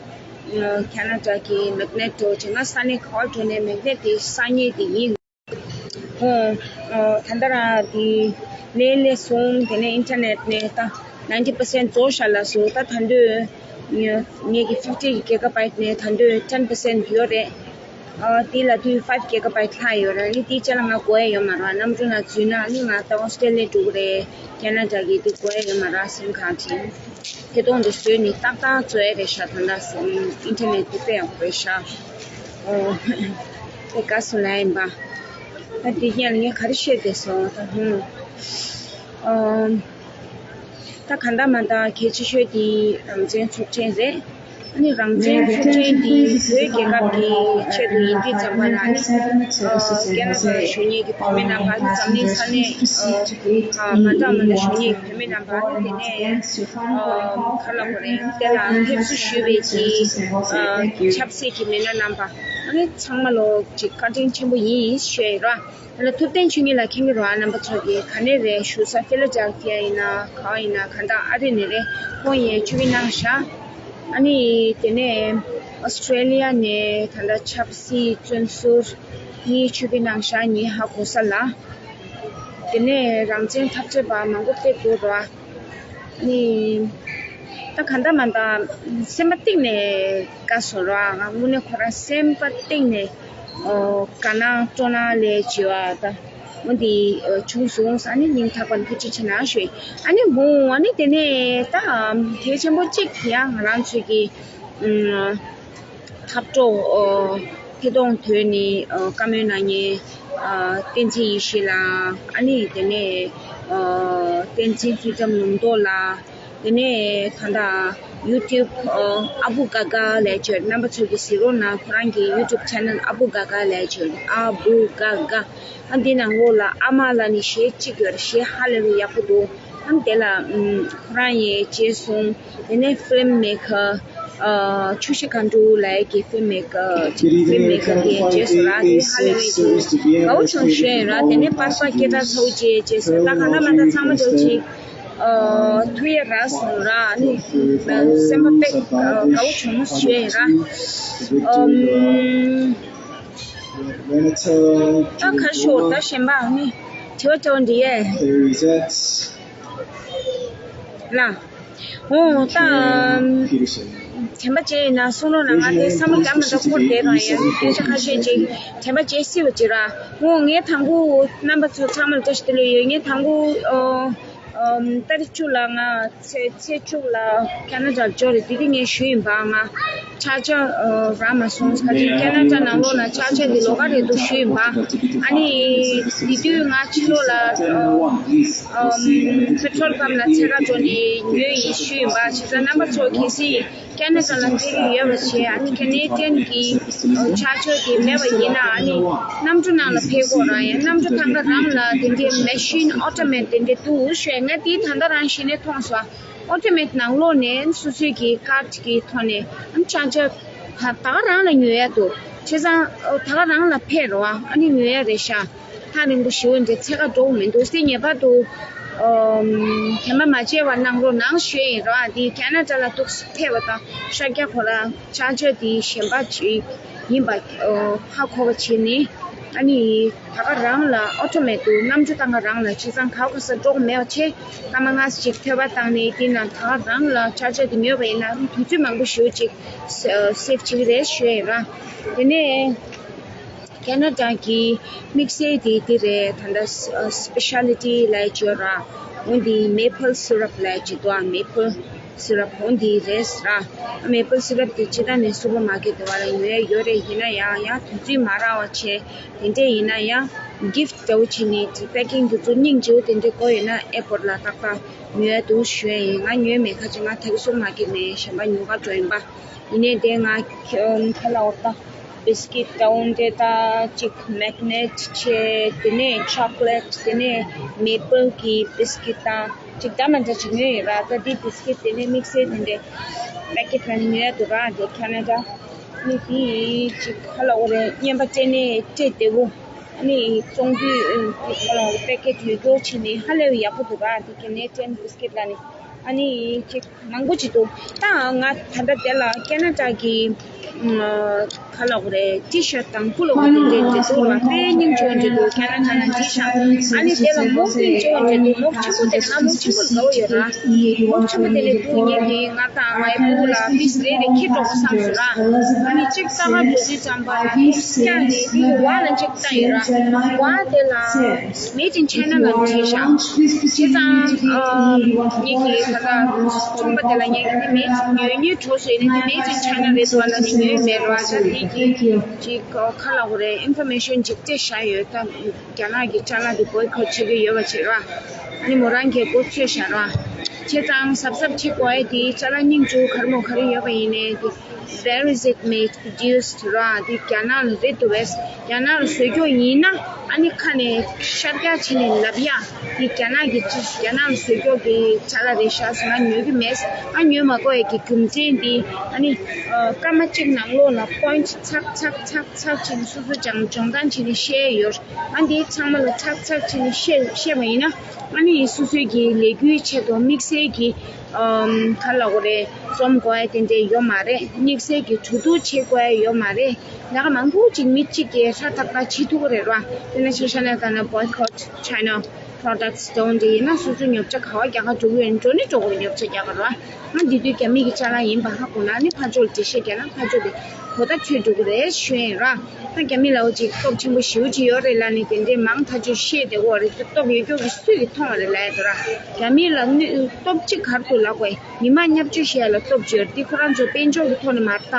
ཁེ་ན་ཌ་གི་མེག་ནེ་ཊི་འདྲ་བོ་ཅིག་ང་ས་གནས་ག་བ་འགྲོ་ནས་མེག་ནེ་ཊི་དེ་ས་ཉིད་དེ་ཡིན། ཨོ། ཨོ། ད་ལྟ་རང་དེ་ལས་ལས་སོང་། དེ་ནས་ཨིན་ཊར་ནེཊ་ནས་ད་ནའིན་ཊི་པར་སེན་ཊི་རྫོགས་ཤག་ལབ་སོང་། ད་ད་འདོད་ངེད་ཀྱི་ཕིབ་ཊི་གི་གི་ག་བྷའིཊ་ནས་ད་འདོད་ཊེན་པར་སེན་ཊི་ཡོད་རེད། ཨོ། དེ་ལ་དུས་ཕའིབ་གི་ག་བྷའིཊ་ལྷག་ཡོད་རེད། ཨ་ནི་དེ་ཅ་ལག་ང་དགོས་ཡ་ཡོད་མ་རེད། གནམ་གྲུ་ནང་འཛུལ་ན་ཨ་ནི་ང་ད་ཨོ་སི་ཊེ་ལི་ཡ་འགྲོ་གི་རེད། ཁེ་ན་ཌ་གི་དེ་དགོས་ཡ་ཡོད་མ་རེད་སེམས་ཁ་དྲན། ཐད་གཏོང་དུ་བཟོས་ནས་ཏག་ཏག་བཟོ་ཡ་རེད་ཤག་ད་ལྟ་ཨིན་ཊར་ནེཊ་དེ་དཔེ་ཡག་པོ་རེད་ཤག་ཨོ། དེ་དགའ་སོང་ལབ་ཡིན་པ། ད་དེ་རྒྱན་ངས་ག་རེ་བཤད་བསྡད་སོང་ད་ཧུང་། ཨོ། ད་གང་ལྟར་མ་ལྟར་གལ་ཆེ་ཤོས་དེ་རང་བཙན་ཚོགས་ཆེན་རེད། ཨ་ནི་རང་བཙན་ཚོགས་ཆེན་འདི་བོད་རྒྱལ་ཁབ་ཀྱི་ཆེད་དུ་ཡིན་དུས་ཙམ་པ་ལ་ནི་ཨ་ཁེ་ན་ཌ་ལ་བཞུགས་མཁན་གྱི་བོད་མི་རྣམ་པ་ནི་འཛམ་གླིང་ས་གནས་ཨ་མ་འདྲ་མ་འདྲ་བཞུགས་མཁན་གྱི་བོད་མི་རྣམ་པ་ནི་དེ་ནས་ཨ་ག་ལབ་དགོས་རེད། དེ་ལ་ཕེབས་བསུ་ཞུས་པའི་གི་ཨ་ཆབ་སྲིད་ཀྱི་མི་སྣ་རྣམ་པ་ཨ་ནི་ཚང་མ་ལོ་ཅིག་བཀའ་དྲིན་ཆེན་པོ་ཡིན་ཞུ་ཡ་ཡིན་ར། ལ་ཐུབ་བསྟན་ཆོས་ཉིད་ལགས་མཁྱེན་གྱི་རེད་བ། རྣམ་པ་ཚོ་གིས་ག་ནས་རེད་བཞུགས་ས་ཕི་ལ་ཌེལ་ཕི་ཡ་ཡིན་ན་ག་བ་ཡིན་ན་ག་འདྲ་ཨ་རི་ནས་རེད། ཁོང་ཡང་ཆོས་ཁས་གནང་ཤག་ཨ་ནི་དེ་ནས་ཨོ་སི་ཊྲེ་ལི་ཡ་ནས་ད་ལྟ་ཆབ་སྲིད་བཙོན་ཟུར་གཉིས་ཆོས་ཁས་གནང་ཤག་ངའི་ཧ་གོ་ས་ལ། དེ་ནས་རང་བཙན་འཐབ་རྩོད་པ་མང་པོ་ཕེབས་འདུག་ར། ནི། ད་ག་འདྲ་མ་འདྲ་སེམས་པ་གཏིང་ནས་དགའ་སོང་ར། ང་དངོས་གནས་ཁོ་རང་སེམས་པ་གཏིང་ནས་ཨོ་དགའ་སྣང་སྤྲོ་སྣང་ལས་བྱེད་པ་ད་འོ་འདི་ཨོ་བྱུང་སོང་། ཨ་ནི་སྙིང་ཐག་པ་ནས་ཐུགས་རྗེ་ཆེ་གནང་ཞུ། ཨ་ནི་མོ་ཨ་ནི་དེ་ནས་ད་གལ་ཆེན་པོ་གཅིག་དེ་ཡང་ང་རང་ཚོའི་གི་ཨུམ། འཐབ་གྲོགས་ཨོ་ཐད་གཏོང་དོན་ནི་ཨོ་བཀའ་མོལ་གནང་མཁན་ཨ་བསྟན་འཛིན་ཡེ་ཤེས་ལགས། ཨ་ནི་དེ་ནས་ཨོ་བསྟན་འཛིན་ཚུལ་ཁྲིམས་ལུང་རྟོགས་ལགས། དེ་ནས་ད་ལྟ་ཡུ་ཊུབ་ཨོ་ཨ་བུ་ག་ག་ལབ་ཅིག་རྣམ་པ་ཚོ་གིས་གཟིགས་རོགས་གནང་། ཁོ་རང་གི་ཡུ་ཊུབ་ཆེ་ནལ་ཨ་བུ་ག་ག་ལབ་ཅིག་ཨ་བུ་ག་ག་ཨ་འདི་ནང་ལོགས་ལ་ཨ་མ་ལབ་ནས་གཞས་གཅིག་ཡོད་རེད། གཞས་ཧ་ལས་པའི་ཡག་པོ་འདུག་ཨ་དེ་ལ་ཨུམ་ཁོ་རང་ཡང་རྗེས་སོང་། དེ་ནས་ཕིལམ་མེ་ཀར་ཨ་ཆུ་བཞི་མཁའ་འགྲོ་ལབ་ཡག་གི་ཕིལམ་མེ་ཀར་ཕིལམ་མེ་ཀར་དེ་རྗེས་སུ་རག་དེ་ཧ་ལས་པའི་དགའ་བོ་བྱུང་ཞུ་ཡ་ཡིན་ར། དེ་ནས་པར་པ་སྐད་གྲགས་ཚ་བོ་རྗེས་རྗེས་སུ་ད་གང་ལྟར་མ་ལྟར་ཚང་མ་འགྲོ་ཅིག་ཨ་ཐུག་ཡ་རག་སོང་ར། ཨ་ནི་སེམས་པ་དཔེ་དགའ་བོ་བྱུང་ཞུ་ཡ་ཡིན་ར། ཨམ། ད་ཁ་ཤོར་ད་གཞན་པ་ཨ་ནི་དྲི་བ་དྲི་བ་འདི་ཡས་ལ། ཨོ་ད། དྲན་པ་བརྗེད་ཡིན་ན་གསུང་རོགས་གནང་། ང་དེ་བསམ་བློ་བརྒྱབ་མ་ཐུབ། འཁོར་བསྡད་རང་ཡིན། སྐད་ཆ་ཁ་ཤས་ཅིག་དྲན་པ་བརྗེད་སྲིད་པ་ཅིག་ར། ཨོ་ངས་དང་པོ་རྣམ་པ་ཚོ་ཚང་མར་བཀྲ་ཤིས་བདེ་ལེགས་ཡོད། ངས་དང་པོ་ཨོ་ཨམ་ཏ་རིག་བཅུ་ལ་ང་ཚེས་ཚེས་བཅུ་ལ་ཁེ་ན་ཌ་འབྱོར་རེད། དེ་དུས་ངས་ཞུས་ཡིན་པ། ང་ཆ་ཆ་ཨོ་རག་མ་སོང་། ཁ་ཅིག་ཁེ་ན་ཌ་ནང་ལོགས་ལ་ཆ་ཆ་དེ་ལོགས་ཀ་རེད་འདུག་ཞུས་ཡིན་པ། ཨ་ནི་དེ་དུས་ང་ཕྱི་ལོགས་ལ་ཨོ་ཨམ་པེ་ཊྲོལ་པམ་ལ་འཚོལ་ག་འགྲོ་ནས་ཉོས་ཡིན་ཞུས་ཡིན་པ། བྱས་ཙང་རྣམ་པ་ཚོ་གལ་སྲིད་ཁེ་ན་ཌ་ལ་ཕེབས་ཀྱི་ཡོད་པ་བྱས། ཨ་ནི་ཁེ་ནེ་ཌི་ཡན་གྱི་ཆར་ཇར་དེ་མེད་པ་ཡིན་ན་ཨ་ནི་གནམ་གྲུ་ནང་ལ་ཕེབས་དགོས་རང་ཡིན། གནམ་གྲུ་ཐང་ག་རང་ལ་དེ་འདྲའི་མེ་ཤིན་ཨོ་ཊོ་མེ་ཊི་དེ་འདྲའི་འདུག་ཞུས། ང་དེ་ད་ལྟ་རང་གཞི་ནས་མཐོང་སོང་། ཨོ་ཊོ་མེ་ཊི་ནང་ལོགས་ནས་སོ་སོའི་གི་ཀར་ཌི་གི་ཐོག་ནས་ཨ་ནི་ཆར་ཇར་ད་ག་རང་ལ་ཉོ་ཡ་འདུག་བྱས་ཙང་ད་ག་རང་ལ་ཕེབས་རོགས་ཨ་ནི་ཉོ་ཡ་རེད་ཤག་ཐག་རིང་པོ་ཞེ་པོ་འདྲ་འཚོལ་ག་འགྲོ་གི་མི་འདུག་སྟེ། ངེས་པར་དུ་ཨམ་དེ་མ་མ་བརྗེད་པ་གནང་རོགས་གནང་ཞུས་ཡིན་རོགས། ཨ་འདི་ཁེ་ན་ཌ་ལ་འདུག་ཕེབས་པ་དང་ཤར་རྒྱག་ཁོ་ལ་ཆར་ཇར་དེ་གཞན་པ་ཅིག་ཡིན་པ་ཧ་གོ་བ་བྱས་ནས། ཨ་ནི་ད་ག་རང་ལ་ཨོ་ཊོ་མེ་ཊི་འདུག་གནམ་གྲུ་ཐང་ག་རང་ལ། བྱས་ཙང་ག་བ་ག་ས་འགྲོ་གི་མེད་པ་བྱས། སྐར་མ་ལྔ་ཙམ་ཅིག་ཐོལ་པ་བཏང་ནས་དེ་ན་ད་ག་རང་ལ་ཆར་ཇར་དེ་ཉོས་པ་ཡིན་ན་དུས་ཚོད་མང་པོ་ཞེ་པོ་ཅིག་སེ་སེབ་བྱེད་ཀྱི་རེད་ཞུས་ཡིན་རོགས། དེ་ནས། ཁེ་ན་ཌ་གི་དམིགས་བསལ་དེ་དེ་རེད། ད་ལྟ་སི་པེ་ཤལ་ཊི་ལབ་ཡ་ཅིག་ཡོད་ར། འོ་འདི་མེ་ཕལ་སི་རབ་ལབ་ཡ་ཅིག་འདུག་ཨ། མེ་ཕལ་ སི་རབ་གོང་འདི་རེད་ཟེར་ར། མེ་པལ་སི་རབ་དེ་སྤྱིར་བཏང་ནས་སུ་པར་མར་ཀེཊ་དེ་བ་ལ་ཉོ་ཡ་ཡོད་རེད། ཡིན་ན་ཡང་ཡང་དུས་ཚོད་མ་རག་པ་བྱས་དེ་འདྲས་ཡིན་ན་ཡང་གིཕ་ཊི་འདྲ་བོ་བྱས་ནས་དེ་པེ་ཀིང་དེ་ཚོ་སྙིང་རྗེ་བོ་དེ་འདྲས་དགོས་ཡོད་ན་ཨེར་པོར་ཊི་ལ་ཏག་ཏག་ཉོ་ཡ་འདུག་ཞུ་ཡ་ཡིན། ང་ཉོས་མེད། ཁ་ཅིག་ང་ད་གི་སུ་པར་མར་ཀེཊ་ནས་གཞན་པ་ཉོ་ག་འགྲོ་ཡིན་པ། ཡིན་ནའི་དེ་ང་ཁ་ལ་འོ་ད་བིས་ཀིཊ་འདྲ་བོ་འདྲས་ད་ཅིག་མེག་ནེཊ་བྱས། དེ་ནས་ཆོ་ཀོ་ལེཊ། དེ་ནས་མེ་པལ་གྱི་བིས་ཀིཊ་དང་ཅིག་འདྲ་མི་འདྲ་ཅིག་ཉོས་ཡོད་ར། ད་དེ་བིས་ཀིཊ་དེ་ནས་དམིགས་བསལ་དེ་འདྲས་པེ་ཀེཊ་ལ་ཉོ་ཡ་འདུག་ར། དེ་ཁེ་ན་ཌ་ནི་དེ་ཅིག་ཁ་ལ་འོ་རེད། རྔན་པ་སྤྲད་ནས་སྤྲད་བདེ་བོ། ཨ་ནི་བཙོང་དུས་ཁ་ལ་འོ་རེད། པེ་ཀེཊ་ཡོད་རྒྱུ་བྱས་ནས་ཧ་ལས་པའི་ཡག་པོ་འདུག་ར། དེ་ཀེ་ནེ་ཌི་ཡན་བིས་ཀིཊ་ལ་ནི། ཨ་ནི་ཅིག་མང་པོ་ཅིག་འདུག་ད་ང་ད་ལྟ་དེ་ལ་ཁེ་ན་ཌ་གི་ཁ་ལ་འོ་རེད། ཊི་ཤར་ཊི་དང་ཕུ་ལོ་བ་དེ་འདྲས་འདྲ་འདུག་ར། དཔེ་སྙིང་རྗེ་བོ་འདྲ་འདུག་ཁེ་ན་ཌ་ནང་བྲིས་ཤག་ཨ་ནི་དེ་ལ་མོག་དེ་འདྲ་འདྲ་འདུག་མོག་ཆེན་པོ་དེ་ལ་ང་མོག་ཆེན་པོ་དགའ་བོ་ཡོད་ར། མོག་ཆེན་པོ་དེ་ལས་འདུག་ངས་དེ་ང་དང་ངའི་ཕྲུ་གུ་ལ་པིས་རེ་རེ་ཁྱེར་འགྲོ་དགོས་བསམ་སོང་ར། ཨ་ནི་གཅིག་ལྟ་ག་འགྲོ་དུས་ཙམ་པ་པིས་བཀྱག་ནས་དེ་གི་བ་ལ་གཅིག་བལྟ་ཡོད་ར། བ་དེ་ལ་Made in China ལ་བྲིས་ཤག་བྱས་ཙང་ཨ་ངེད་ཀྱི་ད་ལྟ་ཚོང་པ་དེ་ལ་ངས་དེ་མེད་ཉོས་ཉོས་འགྲོ་སོང་། ཡིན་ན་དེ་Made in China རེད་འདུག་ལབ་ནས་ཉོས་མེད་ར། ད་དེ་གི་ཅིག་ཁ་ལ་འོ་རེད། ཨིན་ཕོར་མེ་ཤན་ཅིག་སྤྲད་བཞག་ཡོད། ད་རྒྱ་ནག་གི་ཅ་ལག་དེ་བོའི་ཁོ་ཊི་བྱེད་ཀྱི་ཡོད་པ་བྱེད་ར། ཨ་ནི་མོ་རང་གིས་མགོ་ཚོས་བཞག་ར། བྱས་ཙང་གཟབ་གཟབ་བྱེད་དགོས་ཡ་དེ་ཅ་ལག་སྙིང་རྗེ་ག་རེ་མོ་ག་རེ་ཡོད་པ་ཡིན་ནའི་དེ། Where is it made produced ར། དེ་རྒྱ་ནག་ལ་རེད་འདུག་པས། རྒྱ་ནག་ལ་བཟོས་རྒྱུ་ཡིན་ན་ཨ་ནི་ཁ་ནས་ཤར་རྒྱག་བྱས་ནས་ལབ་ཡ། དེ་རྒྱ་ནག་གི་ཅི་རྒྱ་ནག་ལ་བཟོས་རྒྱུ་གི་ཅ་ལག་རེད་ཤག་ཟེར། ང་ཉོ་གི་མེད། ང་ཉོས་མ་དགོས་ཡ་གི་རྒྱུ་མཚན་དེ་ཨ་ནི་སྐར་མ་གཅིག་ནང་ལོགས་ལ་པོ་ཡིན་ཊི་ཚག་ཚག་ཚག་ཚག་བྱས་ནས་སོ་སོ་ཅང་སྦྱོང་སྟངས་བྱས་ནས་བཤད་ཡོད། ཨ་འདི་ཚང་མ་ལ་ཚག་ཚག་བྱས་ནས་བཤད་བཤད་པ་ཡིན་ན་ཨ་ནི་སོ་སོའི་གི་ལས་འགུལ་ཆེད་དུ་དམིགས་བསལ་གྱི་ཨམ་ག་ལབ་དགོས་རེད། རྩོམ་དགོས་ཡ་དེ་འདྲས་ཡོད་མ་རེད། དམིགས་བསལ་གྱི་གྲོས་བསྡུར་བྱེད་དགོས་ཡ་ཡོད་མ་རེད། ལས་ཀ་མང་པོ་ཅིག་མི་གཅིག་གིས་ཧྲ་ཐག་ཐག་བྱེད་ཐུབ་ཀྱི་རེད་ར། དཔེར་ན་ཆ་བཞག་ན་ད་ནི་Boycott China Products དང་འདི་ཡིན་ན་སོ་སོའི་ཉོ་ཆ་ག་པར་རྒྱག་ག་འགྲོ་གི་ཡོད་ན་འགྲོ་ནི་འགྲོ་དགོས། ཉོ་ཆ་རྒྱག་ག་ར། ང་འདི་དུས་རྒྱ་མི་གི་ཅ་ལག་ཡིན་པ་ཧ་གོ་ན་ནི་ཕར་ཕྱོགས་ལ་འགྲེལ་བཤད་རྒྱག་ན་ཕར་ཕྱོགས་དེ་གོ་བརྡ་འཕྲོད་འགྲོ་གི་རེད་ཞུ་ཡིན་ར། ད་རྒྱ་མི་ལ་འོ་ཅིག་སྟོབས་ཆེན་པོ་ཞེ་པོ་ཅིག་ཡོད་རེད་ལབ་ནས་དེ་འདྲའི་མང་ཐག་ཆོད་བཤད་བསྡད་ཡོད་རེད། སྟོབས་ཡོད་རྒྱུ་གི་སུས་ཀྱིས་མཐོང་བ་རེད་ལབ་ཡ་དེ་ར། རྒྱ་མི་ལ་གནོད་སྟོབས་གཅིག་ག་རེ་འདུག་ལབ་དགོས། མི་མང་བརྙས་བཅོས་བྱེད་ཡ་ལ་སྟོབས་ཅིག་ཡོད་རེད། འདི་ཁོ་རང་ཚོ་དཔལ་འབྱོར་གྱི་ཐོག་ནས་མ་རེད། ད་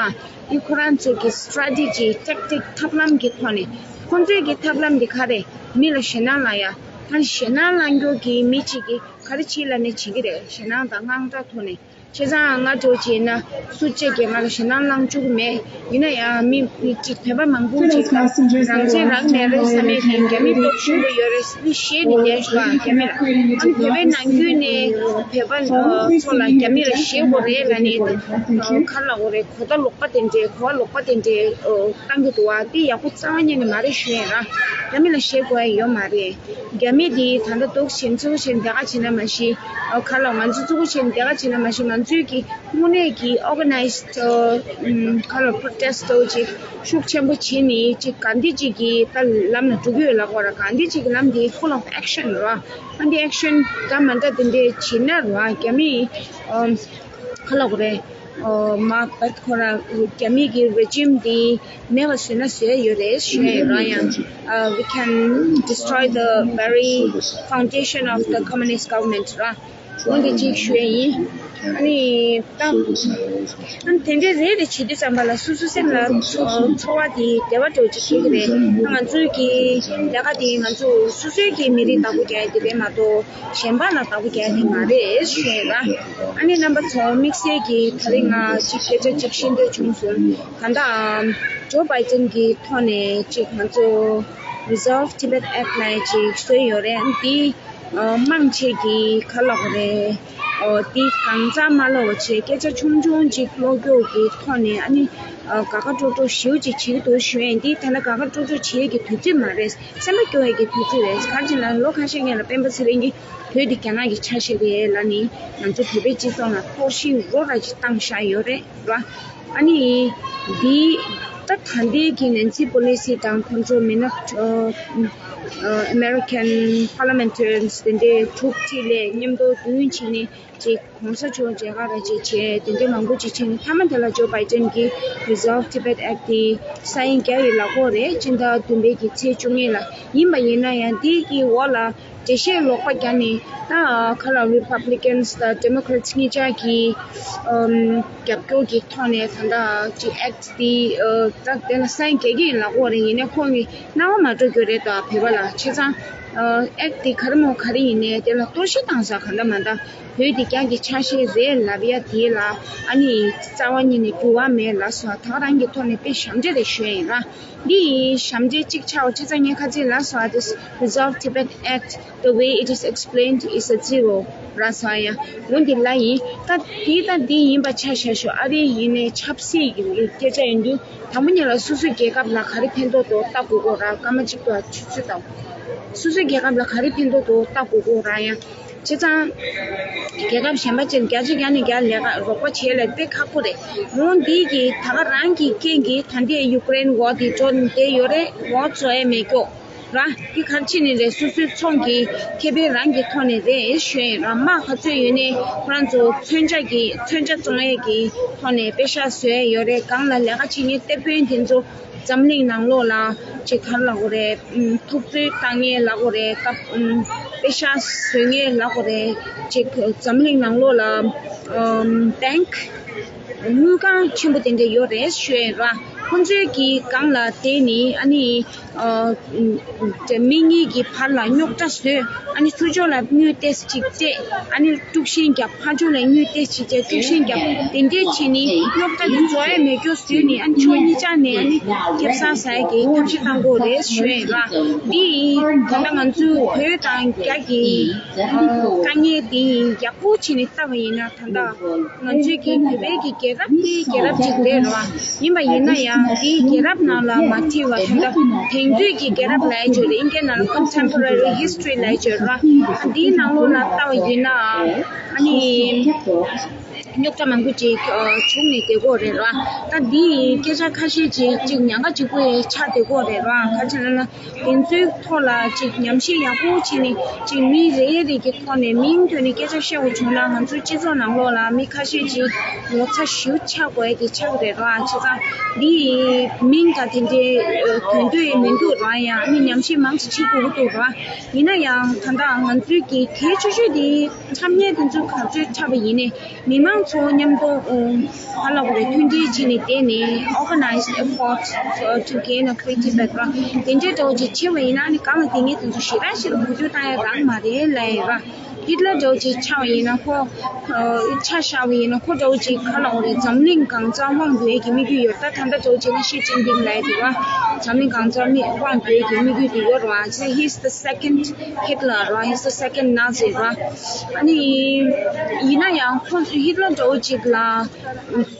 འདི་ཁོ་རང་ཚོ་གི་strategy tactic ཐབས་ལམ་གྱི་ཐོག་ནས། ཁོ་ཚོའི་གི་ཐབས་ལམ་འདི་ག་རེ་རེད། མི་ལ་ཞེད་སྣང་ལངས་ཡ། ད་ཞེད་སྣང་ལངས་རྒྱུ་གི་མི་གཅིག་གིས་ག་རེ་བྱེད་ལབ་ནས་བྱེད་ཀྱི་རེད། ཞེད་སྣང་དང་དངངས་སྐྲག་ཐོག་ནས། བྱས་ཙང་ང་ཚོ་བྱས་ན་སུ་གཅིག་གིས་ང་ལ་ཞེད་སྣང་ལངས་བཅུག་གི་མེད། ཡིན་ན་ཡང་མི་མི་གཅིག་བོད་པ་མང་པོ་ཅིག་ལ་རང་བཙན་རག་མེད་རེད་བསམ་ཡས་ཀྱི་རྒྱ་མི་སྟོབས་ཆེན་པོ་ཡོད་རེད་ཟེར་ནས་བཤད་ནས་བསྡད་ཤག་རྒྱ་མི་ལ། ཨ་ནི་བོད་པའི་ནང་ཁུལ་ནས་བོད་པ་ཚོ་ལ་རྒྱ་མི་ལ་ཞེད་དགོས་རེད་ལབ་ནས་ག་རེ་ལབ་དགོས་རེད། གོ་བརྡ་ལོག་པ་དེ་འདྲས་གོ་བ་ལོག་པ་དེ་འདྲས་བཏང་གི་འདུག་བ། དེ་ཡག་པོ་རྩ་བ་ཉིད་ནས་མ་རེད་ཞུ་ཡིན་ར། རྒྱ་མི་ལ་ཞེད་དགོས་ཡ་ཡོད་མ་རེད། རྒྱ་མི་དེ་ད་ལྟ་འདུག་བཞིན་གཙོ་བོ་བྱས་ནས་དེ་ག་བྱས་ན་མ་གཞི། ཨ་ག་ལ་ང་ཚོ་གཙོ་བོ་བྱས་ནས་དེ་ག་བྱས་ན་མ་གཞི། ང་ཚོའི་གི་དངོས་གནས་ཀྱི་organized ཨ་ཨམ་ག་ལ་protest འདྲ་བོ་ཅིག་ཤུགས་ཆེན་པོ་བྱས་ནས་ཅིག་ག་འདི་ཅིག་གི་ད་ལམ་ལ་འགྲོ་གི་ཡོད་ལབ་དགོས་ར། ག་འདི་ཅིག་གི་ལམ་དེ་full of action ར། ཨ་འདི་action འདྲ་མ་འདྲ་དེ་འདྲས་བྱས་ན་ར་རྒྱ་མི་ཨམ་ག་ལ་དགོས་རེད། ཨ་མ་བར་ཁོ་ར་རྒྱ་མི་གི་regime དེ་མེད་པ་བཟོས་ན་བཟོས་ཡོད་རེད་ཞུ་ཡ་ཡོད་ར། ཡང་ཨ་we can destroy the very foundation of the communist government ར། འོ་འདི་གཅིག་ཞུ་ཡ་ཡིན། ཨ་ནི་ད་ཨ་ནི་དེ་འདྲའི་རེ་རེ་བྱེད་དུས་ཙམ་པ་ལ་སོ་སོ་སེམས་ལ་ཚོར་བ་དེ་བདེ་བ་འདྲ་བོ་ཅིག་སྐྱེ་གི་རེད། ང་ཚོའི་གི་ལས་ཀ་དེ་ང་ཚོ་སོ་སོའི་གི་མི་རིགས་བདག་པོ་རྒྱག་ཡ་དེ་རེད་མ་གཏོགས། གཞན་པ་ལ་བདག་པོ་རྒྱག་ཡ་དེ་མ་རེད་ཞུ་ཡ་ཡིན་ར། ཨ་ནི་རྣམ་པ་ཚོ་དམིགས་བསལ་གྱིས་ད་རེས་ང་ཅིག་སྐད་ཆ་ཅིག་ཤེས་འདོད་བྱུང་སོང་། ད་ལྟ་ཨམ་ཇོ་བྷའི་ཏིན་གྱི་ཐོག་ནས་ཅིག་ང་ཚོ་Resolve Tibet Act ལབ་ཡ་ཅིག་བཟོས་ཡོད་རེད། འདི་ཨ་མང་ཆེ་གིས་ག་ལབ་དགོས་རེད། ཨོ་འདི་གང་ཙམ་མ་ལབ་པ་བྱས་སྐད་ཆ་ཆུང་ཆུང་ཅིག་ཀློག་རྒྱུ་གི་ཐོག་ནས་ཨ་ནི་ཨ་དགའ་དགའ་སྤྲོ་སྤྲོ་ཞེ་པོ་ཅིག་བྱེད་ཀྱི་འདུག་ཞུ་ཡ་ཡིན། འདི་ད་ལྟ་དགའ་དགའ་སྤྲོ་སྤྲོ་བྱེད་ཡ་གི་དུས་ཚོད་མ་རེད། སེམས་པ་སྐྱོ་ཡ་གི་དུས་ཚོད་རེད། ག་རེ་ཟེར་ན་ལོ་ཁ་ཤས་སྔོན་ལ་སྤེན་པ་ཚེ་རིང་གིས་བོད་འདི་རྒྱ་ནག་གིས་ཆ་བཞག་གི་ཡོད་ལབ་ནས་ང་ཚོ་བོད་པའི་སྤྱི་ཚོགས་ནང་ཕོག་ཤིང་རོ་ར་ཅིག་བཏང་བཞག་ཡོད་རེད་ར། ཨ་ནི་འདི་ད་ད་ལྟའི་གི་ནན་སི་པོ་ལི་སི་དང་ཁོང་ཚོ་མི་ནག་ཨ་ཨ་American parliamentarians དེ་འདྲའི་དྲུག་ཁྲི་ལས་མཉམ་དུ་མདུན་ཕྱིན་ནས་ཅིག ༸གོང་ས་མཆོག་མཇལ་ཁ་ར་ཅིག་བྱས། དེ་འདྲའི་མང་པོ་ཅིག་བྱས་ནས། མཐའ་མ་དེ་ལ་ཇོ་བྷའི་ཏན་གྱིས་Resolve Tibet Act དེ་སའིན་རྒྱག་ཡི་ལབ་ཀྱི་ཡོད་རེད། སྤྱི་ཟླ་བདུན་པའི་གི་ཚེས་བཅུ་གཉིས་ལ། ཡིན་པ་ཡིན་ན་ཡང་འདི་གི་འོག་ལ་འགྲེལ་བཤད་ལོག་པ་རྒྱག་ནས། ད་ག་ལ་Republicans དང་Democrats གཉིས་ཆ་གི་ཨམ་རྒྱབ་སྐྱོར་གྱི་ཐོག་ནས་ད་ལྟ་ཅིག་Act དེ་ཨ་ད་དེ་ལ་སའིན་རྒྱག་གི་ཡིན་ལབ་ཀྱི་ཡོད་རེད། ཡིན་ནའི་ཁོང་གི་སྣང་བ་མ་འགྲོ་རྒྱུ་རེད། ད་བོད་པ་ལ་བྱས་ཙང་ཨ་Act དེ་ག་རེ་མོ་ག་རེ་ཡིན་ནའི་དེ་ལ་གཏོར་བཤིག་བཏང་ས་ག་འདྲ་མ་འདྲ། བོད་དེ་རྒྱ་གི་ཆ་ཤས་རེད་ལབ་ཡ་དེ་ལ་ཨ་ནི་རྩ་བ་ཉིད་ནས་འགྱུར་བ་མེད་ལབ་སོང་། ད་ག་རང་གི་ཐོག་ནས་དཔེ་ཞབས་འདྲེན་རེད་ཞུ་ཡ་ཡིན་ར། འདི་ཡི་ཞབས་འདྲེན་གཅིག་ཆགས་པ་བྱས་ཙང་ངས་ཁ་ཚིག་ལབ་སོང་། This Resolve Tibet Act, the way it is explained, is a zero ར་སོང་ཡ། འོ་འདི་ལ་ཡིན། ད་འདི་ད་འདི་ཡིན་པ་ཆ་བཞག་ཞོག་ཨ་རི་ཡིན་ནའི་ཆབ་སྲིད་ཀྱི་སྐད་ཆ་ཡིན་དུས། དང་པོ་ཉིད་ལ་སོ་སོའི་རྒྱལ་ཁབ་ལ་ག་རེ་ཕན་ཐོགས་འདུག་ལྟ་དགོས་ཀྱི་ཡོད་ར། སྐར་མ་གཅིག་ཏུ་ཆུ་ཚོད་ལྟ། སོ་སོའི་རྒྱལ་ཁབ་ལ་ག་རེ་ཕན་ཐོགས་འདུག་ལྟ་དགོས་ཀྱི་ཡོད་ར་ཡ། བྱས་ཙང་། རྒྱལ་ཁབ་གཞན་པ་ཅིག་བརྒྱ་ཆ་བརྒྱ་ནས་བརྒྱ་ལས་ཀ་རོགས་པ་བྱེད་ལ་དཔེ་ཁག་པོ་རེད། འོ་འདི་གི་ད་ག་རང་གི་རྐྱེན་གྱིས་ད་ལྟའི་ཡུཀ་རེན་འོག་དེ་འགྲོ་བསྡད་ཡོད་རེད། འོ་བཟོ་ཡས་མེད་ཀྱོག་ར། འདི་ག་རེ་བྱས་ནས་རེད། སོ་སོའི་ཚོང་གི་ཁེ་ཕན་རང་གི་ཐོག་ནས་རེད་ཞུ་ཡས་ར། དམག་ག་ཚོད་ཡོད་ནའི་ཁོ་རང་ཚོ་མཚོན་ཆ་གི་མཚོན་ཆ་བཙོང་ཡས་ཀྱི་ཐོག་ནས་པེ་ཤག་བཟོ་ཡས་ཡོད་རེད། སྒང་ལ་ལས་ཀ་བྱེད་མཁན་སྡེ་དཔོན་དེ་ཚོ་འཛམ་གླིང་ནང་ལོགས་ལ་ཅིག་ག་རེ་ལབ་དགོས་རེད། ཨམ་ཐུབ་ཚོད་བཏང་མཁན་ལབ་དགོས་རེད། སྐབས་ཨམ་པེ་ཤག་བཟོ་མཁན་ལབ་དགོས་རེད། ཅིག་འཛམ་གླིང་ནང་ལོགས་ལ་ཨམ་bank དངུལ་ཁང་ཆེན་པོ་དེ་འདྲ་ཡོད་རེད་ཞུ་ཡས་ར། ཁོང་ཚོའི་གི་སྒང་ལ་བསྡད་ནས་ཨ་ནི་ཨ་མི་གཉིས་ཀྱི་བར་ལ་རྙོག་དྲ་བཟོས། ཨ་ནི་ཚུར་ཕྱོགས་ལ་དངུལ་ཏོག་ཙམ་ཅིག་སྤྲད། ཨ་ནི་དཀྲུག་ཤིང་རྒྱབ། ཕར་ཕྱོགས་ལ་དངུལ་ཏོག་ཙམ་ཅིག་སྤྲད། དཀྲུག་ཤིང་རྒྱབ། དེ་འདྲས་བྱས་ནས་རྙོག་དྲ་དེ་བཟོ་ཡས་མེད་རྒྱུ་བཟོས་ནས། ཨ་ནི་ཕྱོགས་གཉིས་ཆ་ནས་ཨ་ནི་ཁེ་བཟང་ཟ་ཡས་ཀྱི་ཐབས་ཤེས་བཏང་དགོས་རེད་ཞུ་ཡས་ར། འདི་ཡིན། ད་ལྟ་ང་ཚོའི་བོད་དང་རྒྱ་གི་ཨ་དཀའ་ངལ་འདི་ཡིན། ཡག་པོ་བྱས་ནས་བལྟ་བ་ཡིན་ན། ད་ལྟ་ང་ཚོའི་གི་བོད་པའི་གི་རྒྱལ་རབས་དེ་རྒྱལ་རབས་ཅིག་རེད་ར། ཡིན་པ་ཡིན་ན་ཡང་དེའི་རྒྱལ་རབས་ནང་ལ་མ་བྲིས་པ། ད་ལྟ་དེང་དུས་ཀྱི་རྒྱལ་རབས་ལབ་ཡས་ཅིག་ཡོད་རེད། ཨིན་སྐད་ནང་ལ་contemporary history ལབ་ཡས་ཅིག་ཡོད་ར། འདིའི་ནང་ལོགས་ལ་བལྟ་བ་ཡིན་ན་ཨ་ནི་རྙོག་དྲ་མང་པོ་ཅིག་བྱུང་ནས་བསྡད་ཀྱི་ཡོད་རེད་ར། ད་འདིའི་སྐད་ཆ་ཁ་ཤས་ཅིག་ཅིག་ཉེན་ཁ་ཆེན་པོ་ཡང་ཆགས་བསྡད་ཀྱི་ཡོད་རེད་ར། ག་རེ་ཟེར་ན། དེ་ཚོའི་ཐོག་ལ་ཅིག་ཉམས་ཞིབ་ཡག་པོ་བྱས་ནས། ཅིག་མི་རེ་རེ་གི་ཐོག་ནས་མིང་ཐོན་ནས་སྐད་ཆ་བཤད་དགོས་བྱུང་ན། ང་ཚོའི་སྤྱི་ཚོགས་ནང་ལོགས་ལ་མི་ཁ་ཤས་ཅིག་ངོ་ཚ་ཞེ་པོ་ཆགས་དགོས་ཡས་དེ་ཆགས་ཀྱི་རེད་ར། བྱས་ཙང་འདི་མིང་དང་དེ་འདྲའི་ཐོན་འདོད་མི་འདུག་ར། ཡང་ཨ་ནི་ཉམས་ཞིབ་མང་ཙམ་བྱེད་དགོས་ཀྱི་འདུག་ར། ཡིན་ན་ཡང་ད་ལྟ་ང་ཚོའི་གི་གལ་ཆེ་ཤོས་དེ། འཁྲབ་མཁན་དེ་ཚོ་ག་ཚོད་འཁྲབ་པ་ཡིན་ནའི། མི་མང་ཚོ་མཉམ་དུ་ཨོ་ག་རེ་ལབ་དགོས་རེད། མཐུན་སྒྲིལ་བྱས་ནས་བསྡད་ནས། Organized effort to gain a Free Tibet ར། དེ་འདྲའི་འདྲ་བོ་ཅིག་བྱས་པ་ཡིན་ན། ཨ་ནི་སྒང་ལ་བསྡད་མཁན་དེ་ཚོ་ཞེ་དྲག་ཞེ་དྲག་གུས་འདུད་བཏང་ཡ་རག་མ་རེད་ལབ་ཡ་ར། ཧིཊ་ལར་འདྲ་བོ་ཅིག་ཆགས་པ་ཡིན་ན། ཁོ་ཆ་བཞག་པ་ཡིན་ན། ཁོ་འདྲ་བོ་ཅིག་ག་རེ་ལབ་དགོས་རེད། འཛམ་གླིང་གང་སར་དབང་སྡུད་ཀྱི་དམིགས་ཡུལ་ཡོད། ད་ད་ལྟ་འདྲ་བོ་ཅིག་ན་ཞི་ཅིན་ཕིང་ལབ་ཡ་དེ་ར། འཛམ་གླིང་གང་སར་མི་དབང་སྡུད་ཀྱི་དམིགས་ཡུལ་དེ་ཡོད་ར། He's the second Hitler ར། He's the second Nazi ར། ཨ་ནི་ཡིན་ན་ཡང་ཁོ་ཧིཊ་ལར་འདྲ་བོ་ཅིག་ལ་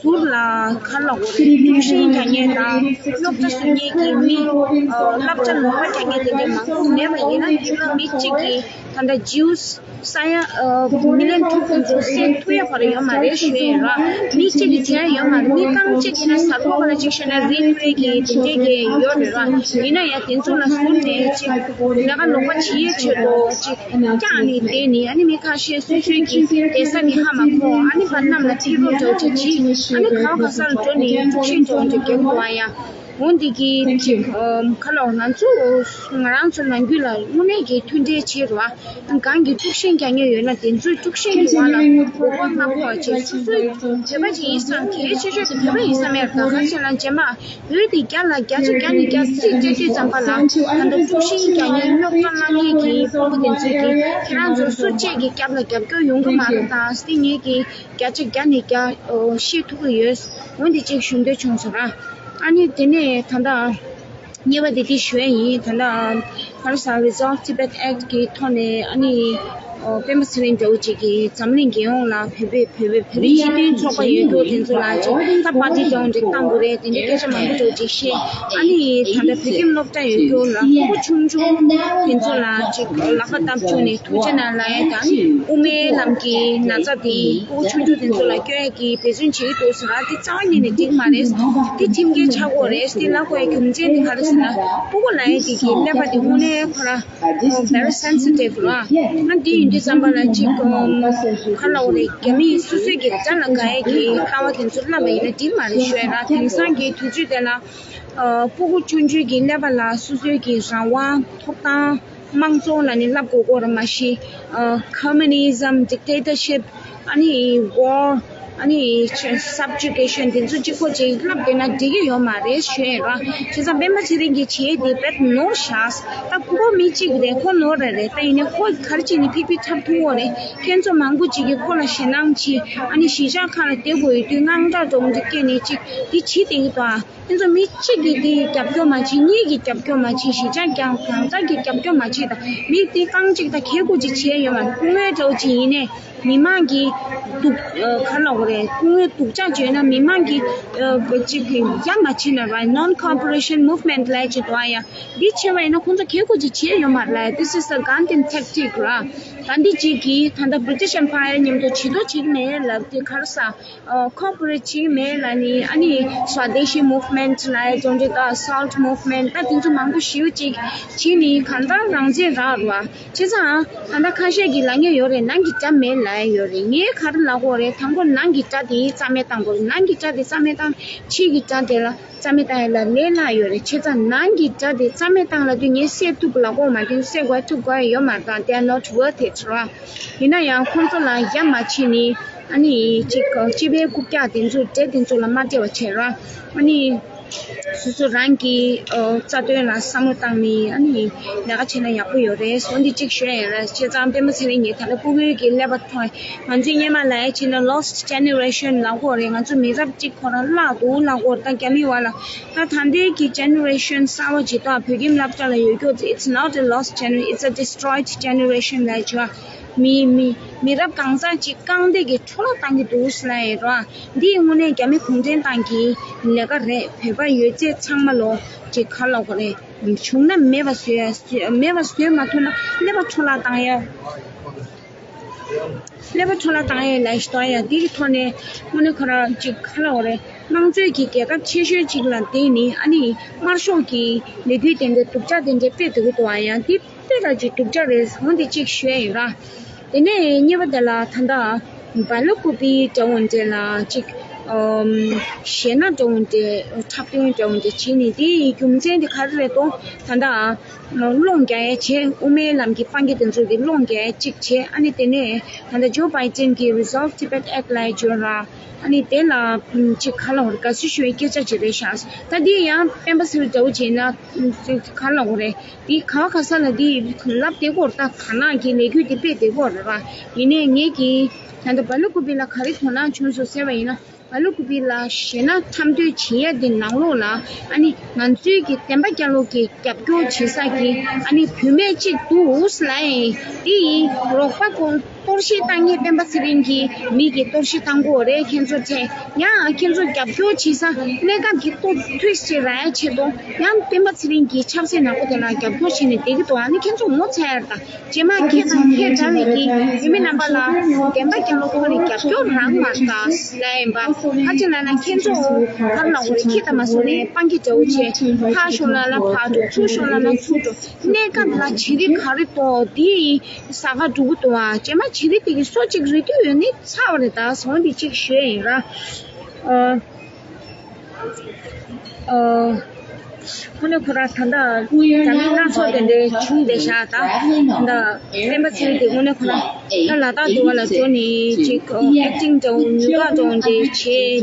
ཟུར་ལ་ག་རེ་ལབ་དགོས་རེད། དཀྲུག་ཤིང་རྒྱག་མཁན་དང་རྙོག་དྲ་བཟོ་མཁན་གྱི་མི། ཨ་བསླབ་བྱ་ལོག་པ་རྒྱག་མཁན་དེ་འདྲ་མང་པོ་མེད་པ་ཡིན་ན། ཧིཊ་ལར་མི་གཅིག་གིས་ད་ལྟ་ཇིའུ་ས་ཡ་ཨ་མི་ལི་ཡོན་དྲུག་ཙམ་ཚོ་བསད་ཐུབ་ཡ་ག་རེ་ཡོད་མ་རེད་ཞུ་ཡ་ཡིན་ར། མི་གཅིག་གིས་བྱས་ཡ་ཡོད་མ་རེད། མི་རྐང་གཅིག་ཡིན་ན་གཟའ་ཕོར་པ་ལ་གཅིག་བཤད་ན་རིལ་ཐུབ་ཡ་གི་དེ་འདྲའི་གི་ཡོད་རེད་ར། ཡིན་ན་ཡང་དེ་ཚོ་ལ་ཟུར་ནས་ཅིག་ལས་ཀ་ལོག་པ་བྱེད་ཡའི་ཆེད་དུ་ཅིག་བཀྱགས་ནས་བསྡད་ནས། ཨ་ནི་མི་ཁ་ཤས་སོ་སོའི་གི་བསྡད་ས་ནས་ཧ་མ་གོ། ཨ་ནི་ཕར་གནམ་ལ་འཕུར་རོགས་འདྲ་བོ་ཅིག་བྱེད། ཨ་ནི་ག་བ་ག་ས་ལ་འགྲོ་ནས་དཀྲུག་ཤིང་འདྲ་བོ་ཅིག་རྒྱག་དགོས་པ་ཡ། འོ་འདི་གི་ཅིག་ཨམ་ག་ལ་ང་ཚོ་ང་རང་ཚོ་ནང་ཁུལ་ལ་དངོས་གནས་ཀྱི་མཐུན་སྒྲིལ་བྱེད་རོགས། གང་གི་དཀྲུག་ཤིང་རྒྱག་མཁན་ཡོད་ན། དེ་ཚོའི་དཀྲུག་ཤིང་གི་བར་ལ་མགོ་སྐོར་མ་ཕོག་པ་བྱེད། སོ་སོའི་བོད་པ་ཅིག་ཡིན་ཙང་། གལ་ཆེ་ཤོས་དེ་བོད་པ་ཡིན་ས་མེད་པ། ག་རེ་ཟེར་ན། རྗེས་མ་བོད་དེ་བརྒྱ་ལ་བརྒྱ་ཆ་བརྒྱ་ནས་བརྒྱ་རྩིས་སྤྲད་དུས་ཙམ་པ་ལ། ད་ལྟ་དཀྲུག་ཤིང་རྒྱག་མཁན་རྙོག་དྲ་གནང་མཁན་གྱི་དཔོན་པོ་དེ་ཚོས་ཀྱིས་ཁྱེད་རང་ཚོ་སུ་གཅིག་གི་རྒྱབ་ལ་རྒྱབ་སྐྱོར་ཡོང་གི་མ་རེད། ད་དེ་ངེད་ཀྱིས་བརྒྱ་ཆ་བརྒྱ་ནས་བརྒྱ་ཤེས་ཐུབ་ཀྱི་ཡོད། འོ་འདི་གཅིག་ཞུ་འདོད་བྱུང་སོང་ར། ཨ་ནི་དེ་ནས་ད་ལྟ་གཉིས་པ་དེ་དེ་ཞུ་ཡ་ཡིན། ད་ལྟ་ག་རེ་ཟེར། Resolve Tibet Act གི་ཐོག་ནས་ཨ་ནི་ཨོ་པད་མ་ཚེ་རིང་འདྲ་བོ་ཅིག་གིས་འཛམ་གླིང་རྒྱལ་ཡོངས་ལ་བོད་པའི་བོད་པའི་བོད་རིགས་སྤྱི་མཐུན་ཚོགས་པ་ཡོད་རྒྱུ་དེ་ཚོ་ལ་ཅིག་ད་པར་ཊི་འདྲ་བོ་འདྲ་བཏང་དགོས་རེད། དེ་འདྲའི་སྐད་ཆ་མང་པོ་འདྲ་བོ་ཅིག་བཤད། ཨ་ནི་ད་ལྟ་བོད་ཁྱིམ་སློབ་གྲྭ་ཡོད་རྒྱུ་ལ་ཕྲུ་གུ་ཆུང་ཆུང་དེ་ཚོ་ལ་ཅིག་ལག་པ་བརྡབ་བཅུག་ནས་ཐུགས་རྗེ་གནང་ལབ་ཡ་དང་། དབུ་མའི་ལམ་གྱི་ན་ཚ་དེ་ཕྲུ་གུ་ཆུང་ཆུང་དེ་ཚོ་ལ་སྐྱོན་ཡ་གི་འབད་བརྩོན་བྱེད་ཀྱི་འདུག་ཟེར་བ་དེ་རྩ་བ་ཉིད་ནས་འགྲིག་མ་རེད། དེ་ཁྲིམས་འགལ་ཆགས་ཀྱི་ཡོད་རེད། དེ་ལབ་དགོས་ཡ་རྒྱུ་མཚན་དེ་ག་རེ་ཟེར་ན། ཕྲུ་གུ་ལབ་ཡ་དེ་གི་ཀླད་པ་དེ་དངོས་གནས་ཁོ་རང་very sensitive ར། ང་འདི་ཡིན་ དེ་ཙམ་པ་ལ་གཅིག་ག་ལ་འོ་རེད། རྒྱ་མི་སོ་སོའི་གི་དགྲ་ལ་དགའ་ཡས་ཀྱི་ལྟ་བ་དེ་ཚོ་བསླབ་པ་ཡིན་ན་འགྲིག་མ་རེད་ཞུ་ཡ་ར། དེང་སང་གི་དུས་ཚོད་དེ་ལ་ཨ་སྤུ་གུ་ཆུང་ཆུང་གི་ཀླད་པ་ལ་སོ་སོའི་གི་རང་དབང་ཐོབ་ཐང་། དམངས་གཙོ་ལ་ནི་བསླབ་དགོས་སྐོར་མ་གཞི། ཨ་communism, dictatorship, ཨ་ནི་war, ཨ་ནི་subjugation དེ་ཚོ་གཅིག་པོ་ཅིག་བསླབ་བསྡད་ན་འགྲིག་གི་ཡོད་མ་རེད་ཞུ་ཡས་ར། བྱས་ཙང་སྤེན་པ་ཚེ་རིང་གིས་བྱས་དེ་དཔེ་ནོར་བཞག་ད་ཁོ་མི་གཅིག་རེད། ཁོ་ནོར་རེད་རེད། ད་ཡིན་ནའི་ཁོ་ག་རེ་བྱས་ནས་ཕིག་ཕིག་འཁྲབ་ཐུབ་ཡོད་རེད། ཁྱེད་ཚོ་མང་པོ་ཅིག་གིས་ཁོ་ལ་ཞེད་སྣང་བྱེད། ཨ་ནི་གཞིས་ཆགས་ཁག་ལ་བསྡད་དགོས་ཡོད་དུས་དངངས་སྐྲག་འདྲ་བོ་འདི་སྐྱེས་ནས་ཅིག་འདི་བྱེད་བསྡད་ཀྱི་འདུག་ཨ། ཁྱེད་ཚོ་མི་གཅིག་གིས་འདི་རྒྱབ་སྐྱོར་མ་བྱེད། གཉིས་ཀྱིས་རྒྱབ་སྐྱོར་མ་བྱེད། གཞིས་ཆགས་ཀྱང་གང་ཟག་གིས་རྒྱབ་སྐྱོར་མ་བྱེད་དང་། མི་འདི་རྐང་གཅིག་དང་ཁེ་གུ་གཅིག་བྱས་ཡོད་མ་རེད། སྐུ་ངལ་འདྲ་བོ་ཅིག་ཡིན་ནའི་མི་མང་གིས་སྡུག་ཨ་ག་ལབ་དགོས་རེད། སྐུ་ངལ་སྡུག་ཅག་བྱས་ན་མི་མང་གིས་ཨ་གཅིག་གིས་ཡ་མ་བྱེད་ན་ར། Non cooperation movement ལབ་ཅིག་འདུག་ཨ། ཡ་འདི་བྱས་པ་ཡིན་ན་ཁོང་ཚོ་ཁེ་གུ་གཅིག་བྱས་ཡོད་མ་རེད་ལ། This is a Gandhian tactic ར། གྷན་དྷི་ཇི་གིས་ད་ལྟ་British Empire མཉམ་དུ་བྱེད་དོ་བྱེད་ཀྱི་མེད་ལབ་དེ་ག་རེ་ཟ། ཨ་ཁོ་པ་རེ་ཊི་བྱེད་ཀྱི་མེད་ལབ་ནི། ཨ་ནི་Swadeshi movement ལབ་ཡ་ཅོང་ཅེ་ད་Salt movement ད་དེ་ཚོ་མང་པོ་ཞེ་པོ་ཅིག་བྱེད་ནི་གང་ལྟར་རང་བཙན་རག་ར། བྱས་ཙང་ད་ལྟ་ཁ་ཤས་ཀྱིས་ལབ་མཁན་ཡོད་རེད། ནང་གི་དགྲ་མེད་ལབ་ཡ་ཡོད་རེད། ངས་ག་རེ་ལབ་དགོས་རེད། དང་པོ་ནང་གི་དགྲ་དེ་རྩ་མེད་བཏང་དགོས་རེད། ནང་གི་དགྲ་དེ་རྩ་མེད་བཏང་། ཕྱི་གི་དགྲ་དེ་ལ་རྩ་མེད་བཏང་ཡ་ལ་ལས་སླ་ཡོད་རེད། བྱས་ཙང་ནང་གི་དགྲ་དེ་རྩ་མེད་བཏང་ལབ་དུས་ངས་བསད་ཐུབ་ལབ་དགོས་མ་གཏོགས་བསད་དགོས་ཐུབ་དགོས་ཡ་ཡོད་མ་རེད། They are not worth it ར། ཡིན་ན་ཡང་ཁོང་ཚོ་ལ་ཡ་མ་བྱེད་ནི། ཨ་ནི་གཅིག་སྤྱི་པའི་རྐུབ་བཀྱག་དེ་ཚོ་འདྲེ་དེ་ཚོ་ལ་མ་སྤྲད་པ་བྱས་ར། ཨ་ནི་སོ་སོ་རང་གི་ཨ་རྩ་དོན་ལ་བསམ་བློ་བཏང་ནི། ཨ་ནི་ལས་ཀ་བྱས་ན་ཡག་པོ་ཡོད་རེད། འོ་འདི་གཅིག་ཤོད་ཡ་ར། བྱས་ཙང་སྤེན་པ་ཚེ་རིང་གིས་ད་ལྟ་སྤུ་གུའི་གི་ཀླད་པ་ཐོག་ང་ཚོའི་སྔོན་མ་ལ་ཡ་བྱས་ན་lost generation ལབ་དགོས་རེད། ང་ཚོ་མི་རབས་གཅིག་ཁོ་རང་བརླག་འདུག་ལབ་དགོས་རེད། ད་རྒྱ་མི་བ་ལ་ད་ད་ལྟའི་གི་generation གསར་བ་ཇི་ལྟར་བོད་ཁྱིམ་སློབ་གྲྭ་ལ་ཡོད་རྒྱུ། It's not a lost generation, it's a destroyed generation ལབ་བྱས། མི་མི་མི་རབས་གང་ཟག་ཅིག་རྐང་སྟེགས་ཀྱི་འཕྲོ་བརླག་བཏང་གི་འདུག་ཟེར་ལབ་ཡོད་རེད། འདི་དངོས་གནས་རྒྱ་མི་གུང་ཁྲན་ཏང་གི་ལས་ཀ་རེད། བོད་པ་ཡོད་ཚད་ཚང་མ་ལོ་ཅིག་ག་ལབ་དགོས་རེད། བྱུང་ན་མེད་པ་བཟོས་ཡ། མེད་པ་བཟོས་མ་ཐུབ་ན་ཀླད་པ་འཕྲོ་བརླག་བཏང་ཡ། ཀླད་པ་འཕྲོ་བརླག་བཏང་ཡ་ལབ་ཞིག་གཏོང་ཡ། འདི་གི་ཐོག་ནས་དངོས་གནས་ཁོ་རང་ཅིག་ག་ལབ་དགོས་རེད། དམངས་གཙོའི་གི་རྒྱལ་ཁབ་ཆེ་ཤོས་ཅིག་ལ་བརྟེན་ནས་ཨ་ནི་དམར་ཤོག་གི་ལས་འགུལ་དེ་འདྲ་སྡུག་ཅག་དེ་འདྲ་སྤེལ་འདུག་གི་འདུག་ཨ། ཡང་འདི་དཔེ་ལ་ཅིག་སྡུག་ཅག་རེད། འོ་འདི་གཅིག་ཞུ་ཡ་ཡིན་ར། དེ་ནས་གཉིས་པ་དེ་ལ་ད་ལྟ་སྦ་ལ་ཀུ་པི་འདྲ་བོ་འདྲ་ལ་ཅིག་ཨམ་གཞས་སྣ་འདྲ་བོ་འདྲ་འཁྲབ་སྟོན་འདྲ་བོ་འདྲ་བྱས་ནས། དེའི་རྒྱུ་མཚན་དེ་ག་རེ་རེད་དོ། ད་ལྟ་སློང་རྒྱག་ཡ་བྱས། དབུ་མའི་ལམ་གྱི་དཔང་རྒྱ་དེ་ཚོ་དེ་སློང་རྒྱག་ཡ་གཅིག་བྱས། ཨ་ནི་དེ་ནས་ད་ལྟ་ཇོ་བྷའི་ཏན་གྱི་Resolve Tibet Act ལབ་ཡ་ཅིག་ཡོད་ར། ཨ་ནི་དེ་ལ་ཅིག་ག་ལབ་དགོས་རེད། དགའ་བསུ་ཞུ་བའི་སྐད་ཆ་ཅིག་རེད་ཤག་ད་འདི་ཡང་སྤེན་པ་ཚེ་རིང་འདྲ་བོ་བྱས་ན་ག་ལབ་དགོས་རེད། འདི་ག་བ་ག་ས་ལ་འདི་ལབ་བསྡད་ཀྱི་ཡོད་རེད། ད་དར་ནག་གི་ལས་འགུལ་འདི་སྤེལ་བསྡད་ཀྱི་ཡོད་རེད་པ། ཡིན་ནའི་ངེད་ཀྱིས་ད་ལྟ་སྦ་ལ་ཀུ་པི་ལ་ག་རེ་དོ་སྣང་བྱུང་སོང་ཟེར་བ་ཡིན་ན། སྦ་ལ་ཀུ་པི་ལ་གཞས་སྣ་འཁྲབ་སྟོན་བྱེད་ཡ་དེ་ནང་ལོགས་ལ་ཨ་ནི་ང་ཚོའི་གི་བདེན་པ་རྒྱལ་ལོ་གི་རྒྱབ་སྐྱོར་བྱེད་ས་གི་ཨ་ནི་བུད་མེད་ཅིག་འདུག་ལབ་ཡིན། དེ་ཡིན་རོགས་པ་ཁོ་གཏོར་བཤིག་བཏང་མཁན་སྤེན་པ་ཚེ་རིང་གི་མི་གིས་གཏོར་བཤིག་བཏང་གི་ཡོད་རེད། ཁྱེད་ཚོ་ཚེ་ཡང་ཁྱེད་ཚོ་རྒྱབ་སྐྱོར་བྱེད་ས་གནས་སྐབས་ཀྱི་ལྟོ་ཐུག་ཅིག་རག་ཡ་ཆེད་དུ་ཡང་སྤེན་པ་ཚེ་རིང་གི་ཆབ་སྲིད་ནག་པོ་དེ་ལ་རྒྱབ་སྐྱོར་བྱས་ནས་བསྡད་ཀྱི་འདུག་ཨ་ནི་ཁྱེད་ཚོ་ངོ་ཚ་ཡ་རེད་ད། རྗེས་མ་ཁྱེད་དང་ཁྱེད་འདྲ་བའི་གི་བུད་མེད་རྣམ་པ་ལ་བདེན་པ་རྒྱལ་ལོ་ཁོ་ནས་རྒྱབ་སྐྱོར་རང་མ་རག་ལབ་ཡིན་པ། ཁ་ཅིག་ལབ་ན་ཁྱེད་ཚོ་ག་རེ་ལབ་དགོས་རེད། ཁྱེད་དང་མ་སོང་ནས་སྤང་གི་འདྲ་བོ་བྱས། ཕར་ཤོག་ལབ་ན་ཕར་འགྲོ། ཚུར་ཤོག་ལབ་ན་ཚུར་འགྲོ། གནས་སྐབས་ལ་བྱི་རིལ་ག་རེ་གཏོར་དེ་ཟ་ཁ་འགྲོ་གི་འདུག་ཨ། རྗེས་མ་བྱི་རིལ་དེ་གི་སོ་གཅིག་རེག་རྒྱུ་ཡོད་ནི་ཚར་བ་རེད་ད། བཟོ་འདི་གཅིག་ཞུ་ཡ་ཡིན་ར། ཨ། ཨ། དངོས་གནས་ཁོ་རང་ད་ལྟ་རྒྱ་མི་སྣ་ཚོགས་དེ་འདྲའི་བྱུང་བསྡད་ཤག་ད་ད་ལྟ་སྤེན་པ་ཚེ་རིང་དེ་དངོས་གནས་ཁོ་རང་ད་ལ་དྭགས་དེ་བ་ལ་འགྲོ་ནས་ཅིག་ཨེག་ཊིང་འདྲ་བོ་ཉོས་ཀ་འདྲ་བོ་འདི་བྱས་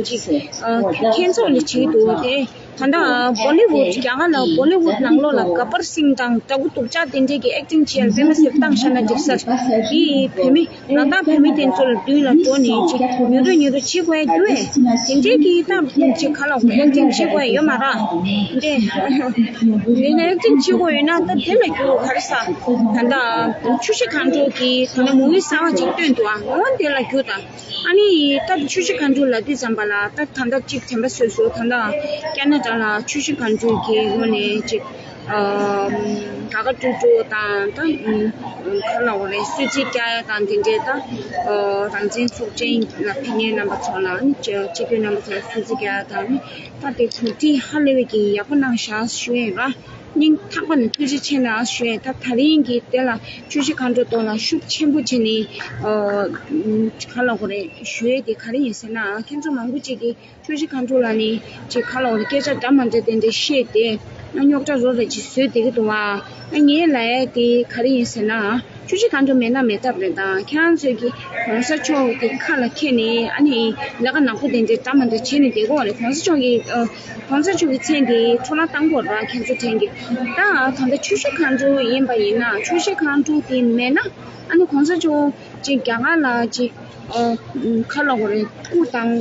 ཅིག་ཨ་ཁྱེད་ཚོ་ལ་བྱེད་ཀྱི་འདུག་དེ་ད་ལྟ་བོ་ལི་ཝུད་རྒྱ་གར་ལ་བོ་ལི་ཝུད་ནང་ལོགས་ལ་ག་པར་སིང་དང་ལྟ་བུ་སྡུག་ཅག་དེ་འདྲའི་གི་ཨེག་ཊིང་བྱས་ལ་སྤེན་པ་ཚེ་རིང་བཏང་བཞག་ན་འགྲིག་ས་རེད། དེ་བོད་མི་ལ་དྭགས་བོད་མི་དེ་ཚོ་ལ་མདུན་ལ་འགྲོ་ནས་ཅིག་ཉོ་རུ་ཉོ་རུ་བྱེད་དགོས་རྒྱུ་ཨེ། དེ་འདྲའི་གི་ད་ཅིག་ག་ལ་ཨེག་ཊིང་བྱེད་དགོས་ཡོད་མ་རེད། འདི་འདི་ནས་ཨེག་ཊིང་བྱེད་དགོས་ཡོད་ན་ད་དེ་ལ་རྒྱུ་ག་རེ་ཟ། ད་ལྟ་ཆུ་བཞི་སྒང་དྲུག་གི་ད་ལྟ་མུ་ཝི་གསར་བ་ཅིག་བཏོན་འདུག་ཨ། འོ་དེ་ལ་རྒྱུ་དང་ཨ་ནི་ད་ཆུ་བཞི་སྒང་དྲུག་ལ་འདི་ཙམ་པ་ལ་ད་ད་ལྟ་ཅིག་དྲན་པ་གསོས་སོང་། ད་ལྟ་ཁེ་ན་ཌ་ལ་ཆུ་བཞི་སྒང་དྲུག་གི་ངོས་ནས་ཅིག་ཨ་ག་ག་ཀྲུག་ཀྲུག་དང་ད་ག་ལ་འོ་རེད། གསོལ་ཚིགས་རྒྱག་ཡ་དང་དེ་འདྲའི་ད་རང་བཙན་ཚོགས་ཆེན་ལ་ཕེབས་མཁན་རྣམ་པ་ཚོ་ལ་ནི་སྤྱི་སྤྱི་འཐུས་རྣམ་པ་ཚོ་ལ་གསོལ་ཚིགས་རྒྱག་ཡ་དང་ནི་ད་དེ་གོ་སྒྲིག་ཧ་ལས་པའི་གི་ཡག་པོ་གནང་བཞག་ཞུ་ཡ་ཡིན་ར། སྙིང་ཐག་པ་ནས་ཐུགས་རྗེ་ཆེ་གནང་ཞུ་ཡས། ད་ད་རིང་གི་དེ་ལ་ཆུ་བཞི་མཁའ་འགྲོ་ཐོག་ལ་ཤུགས་ཆེན་པོ་བྱས་ནས་ཨ་ག་ལབ་དགོས་རེད་ཞུ་ཡས་དེ་ག་རེ་ཡིན་ཟེར་ན། ཁྱེད་ཚོ་མང་པོ་ཅིག་གིས་ཆུ་བཞི་མཁའ་འགྲོ་ལ་ནི་ཅིག་ག་ལབ་དགོས་རེད། སྐད་ཆ་འདྲ་མི་འདྲ་དེ་འདྲ་བཤད་དེ་ཨ་རྙོག་དྲ་རོ་རེ་ཅིག་བཟོས་བསྡད་ཀྱི་འདུག་བ། ཨ་ངས་ལབ་ཡས་དེ་ག་རེ་ཡིན་ཟེར་ན། ཆུ་བཞི་མཁའ་འགྲོ་མེད་ན་མེད་ཐབས་རེད། ད་ཁྱེད་རང་ཚོས་ཀྱི་གོང་ས་མཆོག་གི་ཁ་ལ་འཁྱེར་ནས་ཨ་ནི་ལས་ཀ་ནག་པོ་དེ་འདྲའི་འདྲ་མི་འདྲ་བྱས་ནས་བསྡད་ཀྱི་ཡོད་རེད། གོང་ས་མཆོག་གི་ཨ་གོང་ས་མཆོག་གི་མཚན་དེ་འཕྲོ་བརླག་བཏང་དགོས་རེད། ཁྱེད་ཚོ་དྲན་གྱི། ད་ད་ལྟ་ཆུ་བཞི་མཁའ་འགྲོ་ཡིན་པ་ཡིན་ན། ཆུ་བཞི་མཁའ་འགྲོ་དེ་མེད་ན་ཨ་ནི་གོང་ས་མཆོག་ཅིག་རྒྱ་གར་ལ་ཅིག་ཨ་ག་ལབ་དགོས་རེད། སྐུ་དང་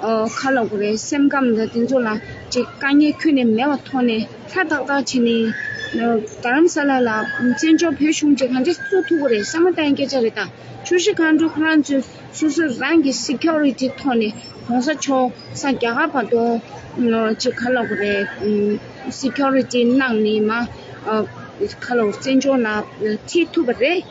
ཨ་ག་ལབ་དགོས་རེད། སེམས་ཁམས་དང་དེ་ཚོ་ལ་ཅིག་དཀའ་ངལ་ཁྱོན་ནས་མེད་པ་ཐོག་ནས། ཧྲ་ཏག་ཏག་བྱས་ནས། རྡ་རམ་ས་ལ་ལ་བཙན་བྱོལ་བོད་གཞུང་ཅིག་གང་འདྲ་བཙུགས་ཐུབ་ཀྱི་རེད། བསམ་བློ་བཏང་སྐད་ཆ་རེད། ད་ཆུ་བཞི་མཁའ་འགྲོ་ཁོ་རང་ཚོས་སོ་སོ་རང་གི་སི་ཁྱུ་རི་ཊི་ཐོག་ནས་གོང་ས་མཆོག་ས་རྒྱ་གར་བར་དུ་ཅིག་ག་ལབ་དགོས་རེད། སི་ཁྱུ་རི་ཊི་གནང་ནས་མ་ག་ལབ་བཙན་བྱོལ་ལ་ཁྲིད་ཐུབ་པ་རེད།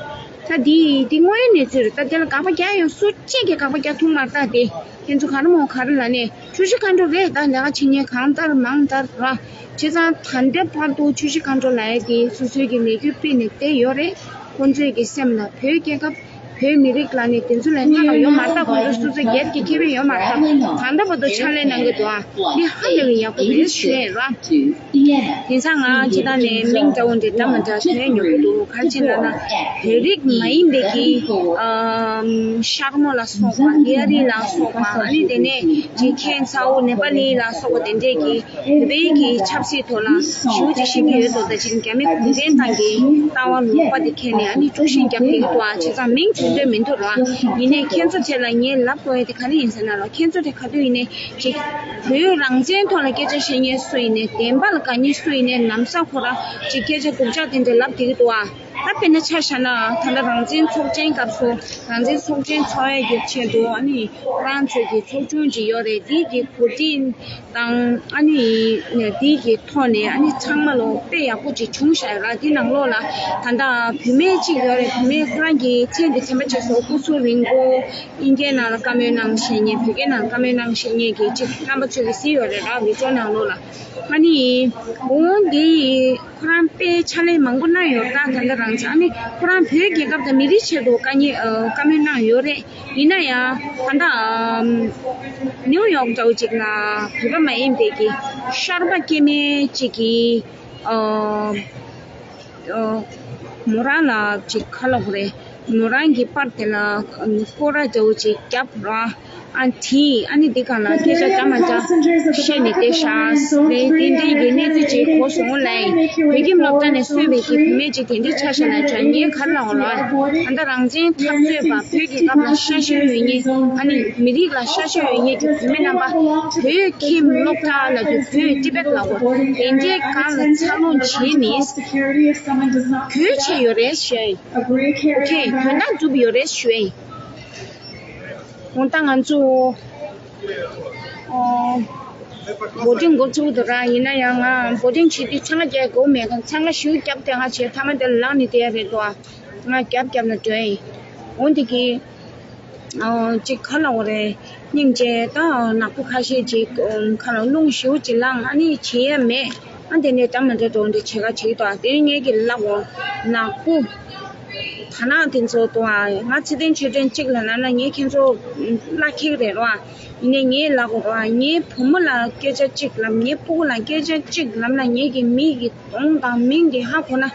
ད་འདི་འདི་དངོས་ཡོད་གནས་ཚུལ་རེད། ད་དེ་ལ་དགག་པ་རྒྱག་ཡོང་སུ་གཅིག་གིས་དགག་པ་རྒྱག་ཐུབ་མ་རེད། ད་དེ། ཁྱེད་ཚོ་ག་རེ་མོ་ག་རེ་ལབ་ནས། ཆུ་བཞི་མཁའ་འགྲོ་རེད། ད་ལས་ཀ་བྱེད་མཁན་གང་ལྟར་མང་ལྟར་ར། བྱས་ཙང་ད་ལྟའི་བར་དུ་ཆུ་བཞི་མཁའ་འགྲོ་ལབ་ཡས་དེ་སོ་སོའི་གི་ལས་འགུལ་སྤེལ་ནས་བསྡད་ཡོད་རེད། ཁོང་ཚོའི་གི་སེམས་ལ་བོད་རྒྱལ་ཁབ་བོད་མི་རིགས་ལ་ནི་དེ་ཚོ་ལས་སྣང་བ་ཡོད་མ་རེད། ད་ཁོང་ཚོ་སོ་སོའི་སྒེར་གྱི་ཁེ་ཕན་ཡོད་མ་རེད། ད་ད་ལྟ་བར་དུ་ཕྱག་ལས་གནང་གི་འདུག་ཨ། འདི་ཧ་ལས་པའི་ཡག་པོ་རེད་ཞུ་ཡས་ར། དེང་སང་ང་ཅི་ད་ནས་མིང་འདྲ་བོ་འདྲ་འདྲ་མི་འདྲ་ཐོན་ཡོང་གི་འདུག་ག་རེ་བྱས་ན་ན། བོད་རིགས་མ་ཡིན་པའི་གི་ཨམ་ཤར་མོ་ལ་སོགས་པ། ལི་ཨ་རི་ལ་སོགས་པ། ཨ་ནི་དེ་ནས་ཅིག་ཁེན་ཚའོ་ནེ་པ་ལི་ལ་སོགས་པ་དེ་འདྲས་ཀྱི་བོད་པའི་གི་ཆབ་སྲིད་ཐོག་ལ་ཞེ་པོ་ཅིག་ཤེས་ཀྱི་ཡོད་འདུག་ད་ཅིག་རྒྱ་མི་གུང་ཁྲན་ཏང་གི་ལྟ་བ་ལོག་པ་དེ་མཁྱེན་ནས་ཨ་ནི་དཀྲུག་ཤིང་རྒྱབ་ཀྱི་འདུག་ཨ། བྱས་ཙང་མིང་ཐོན་འདོད་མི་འདུག་ར། ཡིན་ནའི་ཁྱེད་ཚོ་དེ་ལ་ངས་ལབ་དགོས་ཡ་དེ་ག་རེ་ཡིན་ཟེར་ན་ལ། ཁྱེད་ཚོ་དེ་ག་དུས་ཡིན་ནའི་ཅིག་བོད་རང་བཙན་ཐོག་ལ་སྐད་ཆ་བཤད་མཁན་སུ་ཡིན་ནའི། བདེན་པ་ལ་དགའ་མཁན་སུ་ཡིན་ནའི། ལམ་སང་ཁོ་རང་ཅིག་སྐད་ཆ་སྡུག་ཅག་དེ་འདྲ་ལབ་བསྡད་ཀྱི་འདུག་ཨ། ད་དཔེར་ན་ཆ་བཞག་ན་ད་ལྟ་རང་བཙན་ཚོགས་ཆེན་སྐབས་སུ་རང་བཙན་ཚོགས་ཆེན་ཚོགས་ཡས་ཀྱི་ཆེད་དུ་ཨ་ནི་ཁོ་རང་ཚོས་ཀྱི་ཚོགས་ཆུང་ཅིག་ཡོད་རེད། དེའི་གི་གོ་སྒྲིག་དང་ཨ་ནི་དེའི་གི་ཐོག་ནས་ཨ་ནི་ཚང་མ་ལོ་དཔེ་ཡག་པོ་ཅིག་བྱུང་ཤག་ར། དེ་ནང་ལོགས་ལ་ད་ལྟ་བུད་མེད་ཅིག་ཡོད་རེད། བུད་མེད་ཁོ་རང་གི་མཚན་དེ་དྲན་པ་བརྗེད་སོང་། སྐུ་གཟུགས་རིང་པོ། དབྱིན་སྐད་ནང་ལ་བཀའ་མོལ་གནང་ཤེས་མཁན། བོད་སྐད་ནང་བཀའ་མོལ་གནང་ཤེས་མཁན་གྱི་ཅིག་རྣམ་པ་ཚོས་ཀྱི་གཟིགས་ཡོད་རེད་ར། བི་ཌི་ཡོ་ནང་ལོགས་ལ། ཨ་ནི་འོ་འདི་ཁོ་རང་དཔེ་ཕྱག་ལས་མང་པོ་གནང་ཡོད་རེད། ད་ད་ལྟ་རང་ཅག་ཨ་ནི་ཁོ་རང་བོད་རྒྱལ་ཁབ་དང་མི་རིགས་ཆེད་དུ་དཀའ་ཉེ་ཨ་བཀའ་མོལ་གནང་ཡོད་རེད། ཡིན་ན་ཡང་ད་ལྟ་ཨམ་ནིའུ་ཡོག་འདྲ་བོ་ཅིག་ལ་བོད་པ་མ་ཡིན་པའི་གི་ཤར་པ་སྐྱེ་དམན་ཅིག་གིས་ཨ་ཨ་མོ་རང་ལ་ཅིག་ག་ལབ་དགོས་རེད། མོ་རང་གི་པར་དེ་ལ་ཨ་སྐོར་ར་འདྲ་བོ་ཅིག་བརྒྱབ་ར། ཨ་དེས་ཨ་ནི་འདི་གང་ལ་སྐད་ཆ་འདྲ་མི་འདྲ་བཤད་ནས་བསྡད་ཤག་རེད། དེ་འདྲའི་གི་གནས་ཚུལ་ཅིག་གོ་སོང་ལ། བོད་ཁྱིམ་སློབ་གྲྭ་ནས་གསོས་པའི་གི་བུད་མེད་ཅིག་དེ་འདྲའི་ཆ་བཞག་ན་ཅང་ངས་ག་རེ་ལབ་དགོས་རེད། ད་ལྟ་རང་བཙན་འཐབ་རྩོད་པ། བོད་ཀྱི་སྐབས་ལ་ཤ་ཞེན་ཡོད་མཁན། ཨ་ནི་མི་རིགས་ལ་ཤ་ཞེན་ཡོད་མཁན་གྱི་བུད་མེད་རྣམ་པ། བོད་ཁྱིམ་སློབ་གྲྭ་ལབ་དུས་བོད་ཊི་བེཊ་ལབ་དགོས། དེ་འདྲའི་སྒང་ལ་འཚར་ལོངས་བྱས་ནས་ག་རེ་བྱས་ཡོད་རེད་ཞུ་ཡ་ཡིན། ཨོ་ཁེ། དོན་དག་འགྲུབ་ཡོད་རེད་ཞུ་ཡ་ཡིན། འོ་ད་ང་ཚོ་ཨོ་བོ་ཊིང་འགོ་ཚུགས་འདུག་ར། ཡིན་ན་ཡང་ང་བོ་ཊིང་བྱེད་དུས་ཆང་རྒྱག་དགོས་མེད་གང་། ཆང་ཞུ་རྒྱབ་དེ་ང་བྱས་མཐའ་མ་དེ་ལངས་ནས་བསྡད་ཡ་རེད་དོ། ང་རྒྱབ་རྒྱབ་ལ་འགྲོ་ཡ་ཡིན། འོ་འདི་གི་ཨོ་ཅིག་ག་ལབ་དགོས་རེད། སྙིང་རྗེ། ད་ནག་པོ་ཁ་ཤས་ཅིག་ཁ་ལ་རླུང་ཞེ་པོ་ཅིག་ལངས། ཨ་ནི་བྱེད་ཡ་མེད། ཨ་དེ་ནས་འདྲ་མི་འདྲ་འགྲོ་འདི་བྱེད་ཁ་བྱེད་དོ། དེ་ངས་ཀྱི་ལབ་འོ་ནག་པོ། ད་ནག་དེ་ཚོ་དང་ང་ཚེ་བརྟན་ཆོས་སྒྲོན་གཅིག་ལབ་ན་ན་ངས་ཁྱེད་ཚོ་བླ་འཁྱེར་རེད་རོ། ཡིན་ནའི་ངས་ལབ་དགོས་རོ། ངའི་བུ་མོ་ལ་སྐད་ཆ་གཅིག་ལབ། ངའི་ཕྲུ་གུ་ལ་སྐད་ཆ་གཅིག་ལབ་ན་ངས་ཀྱི་མི་གི་གདོང་དང་མིང་གི་ཧ་གོ་ན།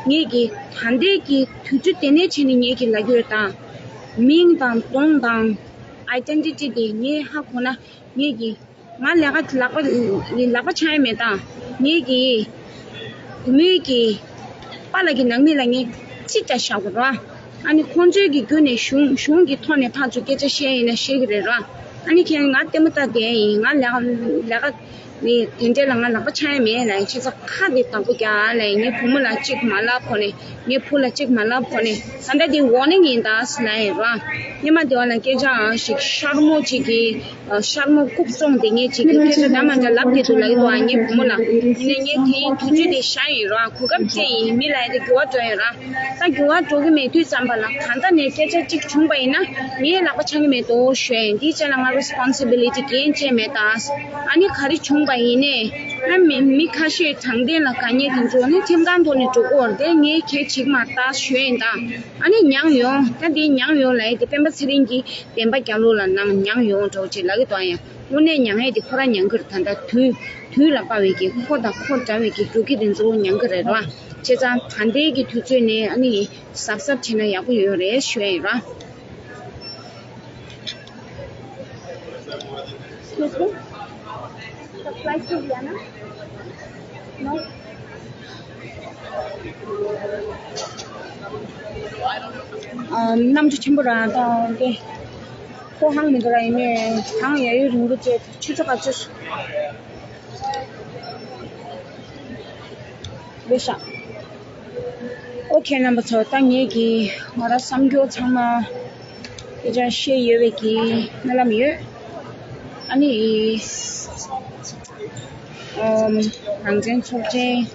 ངས་ཀྱི་ད་ལྟའི་གི་དུས་ཚོད་དེ་ནས་བྱས་ནས་ངས་ཀྱི་ལབ་ཀྱི་ཡོད། ད་མིང་དང་གདོང་དང་ཨའི་ཌེན་ཊི་ཊི་དེ་ངས་ཧ་གོ་ན། ངས་ཀྱི་ང་ལས་ཀ་ལག་པ་ལག་པ་འཆང་ཡ་མེད། ད་ངས་ཀྱི་བུ་མོའི་ཀྱི་པཱ་ལགས་ཀྱི་ནང་མི་ལ་ངས་ཅི་ལྟ་བཞག་དགོས་ར། ཨ་ནི་ཁོང་ཚོའི་གི་བརྒྱུད་ནས་གཞུང་གཞུང་གི་ཐོག་ནས་ཕར་ཚུར་སྐད་ཆ་བཤད་ཡིན་ན་ཤེས་ཀྱི་རེད་ར། ཨ་ནི་ཁྱེད་ང་ལྟད་མོ་ལྟ་བསྡད་ཡིན། ང་ལས་ཀ་ལས་ཀ་ནི་དེ་འདྲས་ལ་ང་ལག་པ་འཆང་ཡ་མེད་ལ། ཁྱེད་ཚོ་ཁ་དེ་བདག་པོ་རྒྱག་ལ། ངའི་བུ་མོ་ལ་གཅིག་མ་ལབ་ཁོ་ནས། ངའི་བུ་ལ་གཅིག་མ་ལབ་ཁོ་ནས། ད་ལྟ་དེ་ཝར་ནིང་ཡིན་ད་ཟེར་ལབ་ཡིན་ར། སྔོན་མ་དེ་བ་ལ་སྐད་ཆའང་ཞིག་ཤར་མོ་གཅིག་གིས་ཤར་མོ་རྐུབ་བཙོང་དེ་ངས་གཅིག་གིས་སྐད་ཆ་འདྲ་མ་འདྲ་ལབ་བསྡད་འདུག་ལབ་ཀྱི་འདུག་ཨ་ངའི་བུ་མོ་ལ། ཡིན་ནའི་ངས་དེ་དུས་ཚོད་དེ་བཞག་ཡིན་ར། གོ་སྐབས་བཙལ་ཡིན། མི་ལ་ཡ་དེ་འགྱུར་བ་འགྲོ་ཡིན་ར། ད་འགྱུར་བ་འགྲོ་གི་མེད་དུས་ཙམ་པ་ལ་ད་ལྟ་ནས་སྐད་ཆ་གཅིག་བྱུང་པ་ཡིན་ན་ངས་ལག་པ་འཆང་གི་མེད་དོ་ཞུ་ཡིན། དེའི་རྗེས་ལ་ང་ རེ་སི་པོན་སི་བི་ལི་ཊི་འགན་བཅས་མེད་ད། ཨ་ནི་ག་རེ་བྱུང་པ་ཡིན་ནའི། ཨ་མི་མི་ཁ་ཤས་དྲང་བདེན་ལ་དགའ་མཁན་དེ་ཚོ་ནི་ཁྲིམས་ཁང་ཐོག་ནས་འགྲོ་གི་ཡོད་རེད་དེ། ངས་གལ་ཆེ་གི་མ་རེད་ད་ཞུ་ཡིན་ད། ཨ་ནི་མྱངས་ཡོང་ད། དེ་མྱངས་ཡོང་ལབ་ཡ་དེ་སྤེན་པ་ཚེ་རིང་གིས་བདེན་པ་རྒྱལ་ལོ་ལ་གནང་མྱངས་ཡོང་འགྲོ་ཅེས་ལབ་ཀྱི་འདུག་ཡ། དངོས་གནས་མྱངས་ཡས་དེ་ཁོ་རང་མྱངས་ཀྱི་རེད། ད་ལྟ་དུས་དུས་ལ་དཔག་པའི་གི་ཁོ་དང་ཁོ་འདྲ་བའི་གི་འབྲོག་ཁྱི་དེ་ཚོ་མྱངས་ཀྱི་རེད་ར། བྱས་ཙང་ད་ལྟའི་གི་དུས་ཚོད་ནས་ཨ་ནི་གཟབ་གཟབ་བྱས་ན་ཡག་པོ་ཡོད་རེད་ཞུ་ཡ་ཡིན་ར། Excuse me? The flight to Vienna? No? ཨ། གནམ་གྲུ་ཆེན་པོ་རང་དང་དེ་ཧོ་ཧང་མི་འདུག་ར། ཡིན་ནའི་གངས་ཡ་ཡུ་རིང་པོ་བཅས་ཆུ་ཚོད་ག་ཚོད། ལེ་ཤ། ཨོ་ཁེ་རྣམ་པ་ཚོ། ད་ངེད་ཀྱི་ང་རང་བསམ་རྒྱུ་ཚང་མ་དེ་ཅང་བཤད་ཡོད་པའི་གི་སྨོན་ལམ་ཡོད། ཨ་ནི་ཨམ་རང་བཙན་ཚོགས་ཆེན་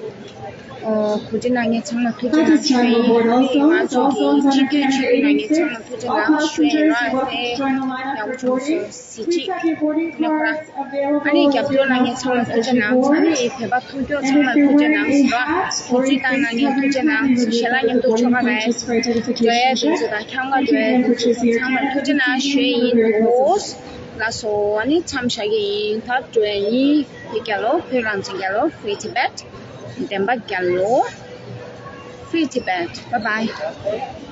ཨོ་གོ་སྒྲིག་གནང་མཁན་ཚང་མ་ཐུགས་རྗེ་གནང་ཞུ་ཡིན། ཨ་ནི་ང་ཚོ་གི་སྤྱི་འཐུས་ཆེད་དུ་གནང་མཁན་ཚང་མ་ཐུགས་རྗེ་གནང་ཞུ་ཡིན་ར། ཨེ་ཡག་པོ་བྱུང་སོང་། གཟི་བརྗིད་ནས་ཁོ་རང་། ཨ་ནི་རྒྱབ་སྐྱོར་གནང་མཁན་ཚང་མ་ཐུགས་རྗེ་གནང་། ཨ་ནི་བོད་པ་མཐོང་སྐྱོད་ཚང་མ་ཐུགས་རྗེ་གནང་ཟེར་རོ། གུས་བརྩི་བཏང་གནང་མཁན་ཐུགས་རྗེ་གནང་། ཞལ་ལག་མཉམ་དུ་ཆོ་ག་ལ་འགྲོ་ཡས་དེ་ཚོ་དང་ཁྱབ་མཁན་འགྲོ་ཡས་དེ་ཚོ་ཚང་མ་ཐུགས་རྗེ་གནང་ཞུ་ཡས་ཡིན། འོ་ལགས་སོ། ཨ་ནི་མཚམས་བཞག་གི་ཡིན། ད་འགྲོ་ཡས་ཡིན། བོད་རྒྱལ་ལོ། བོད་རང་བཙན་རྒྱལ་ལོ། Free Tibet། བདེན་པ་རྒྱལ་ལོ། Free Tibet། Bye bye།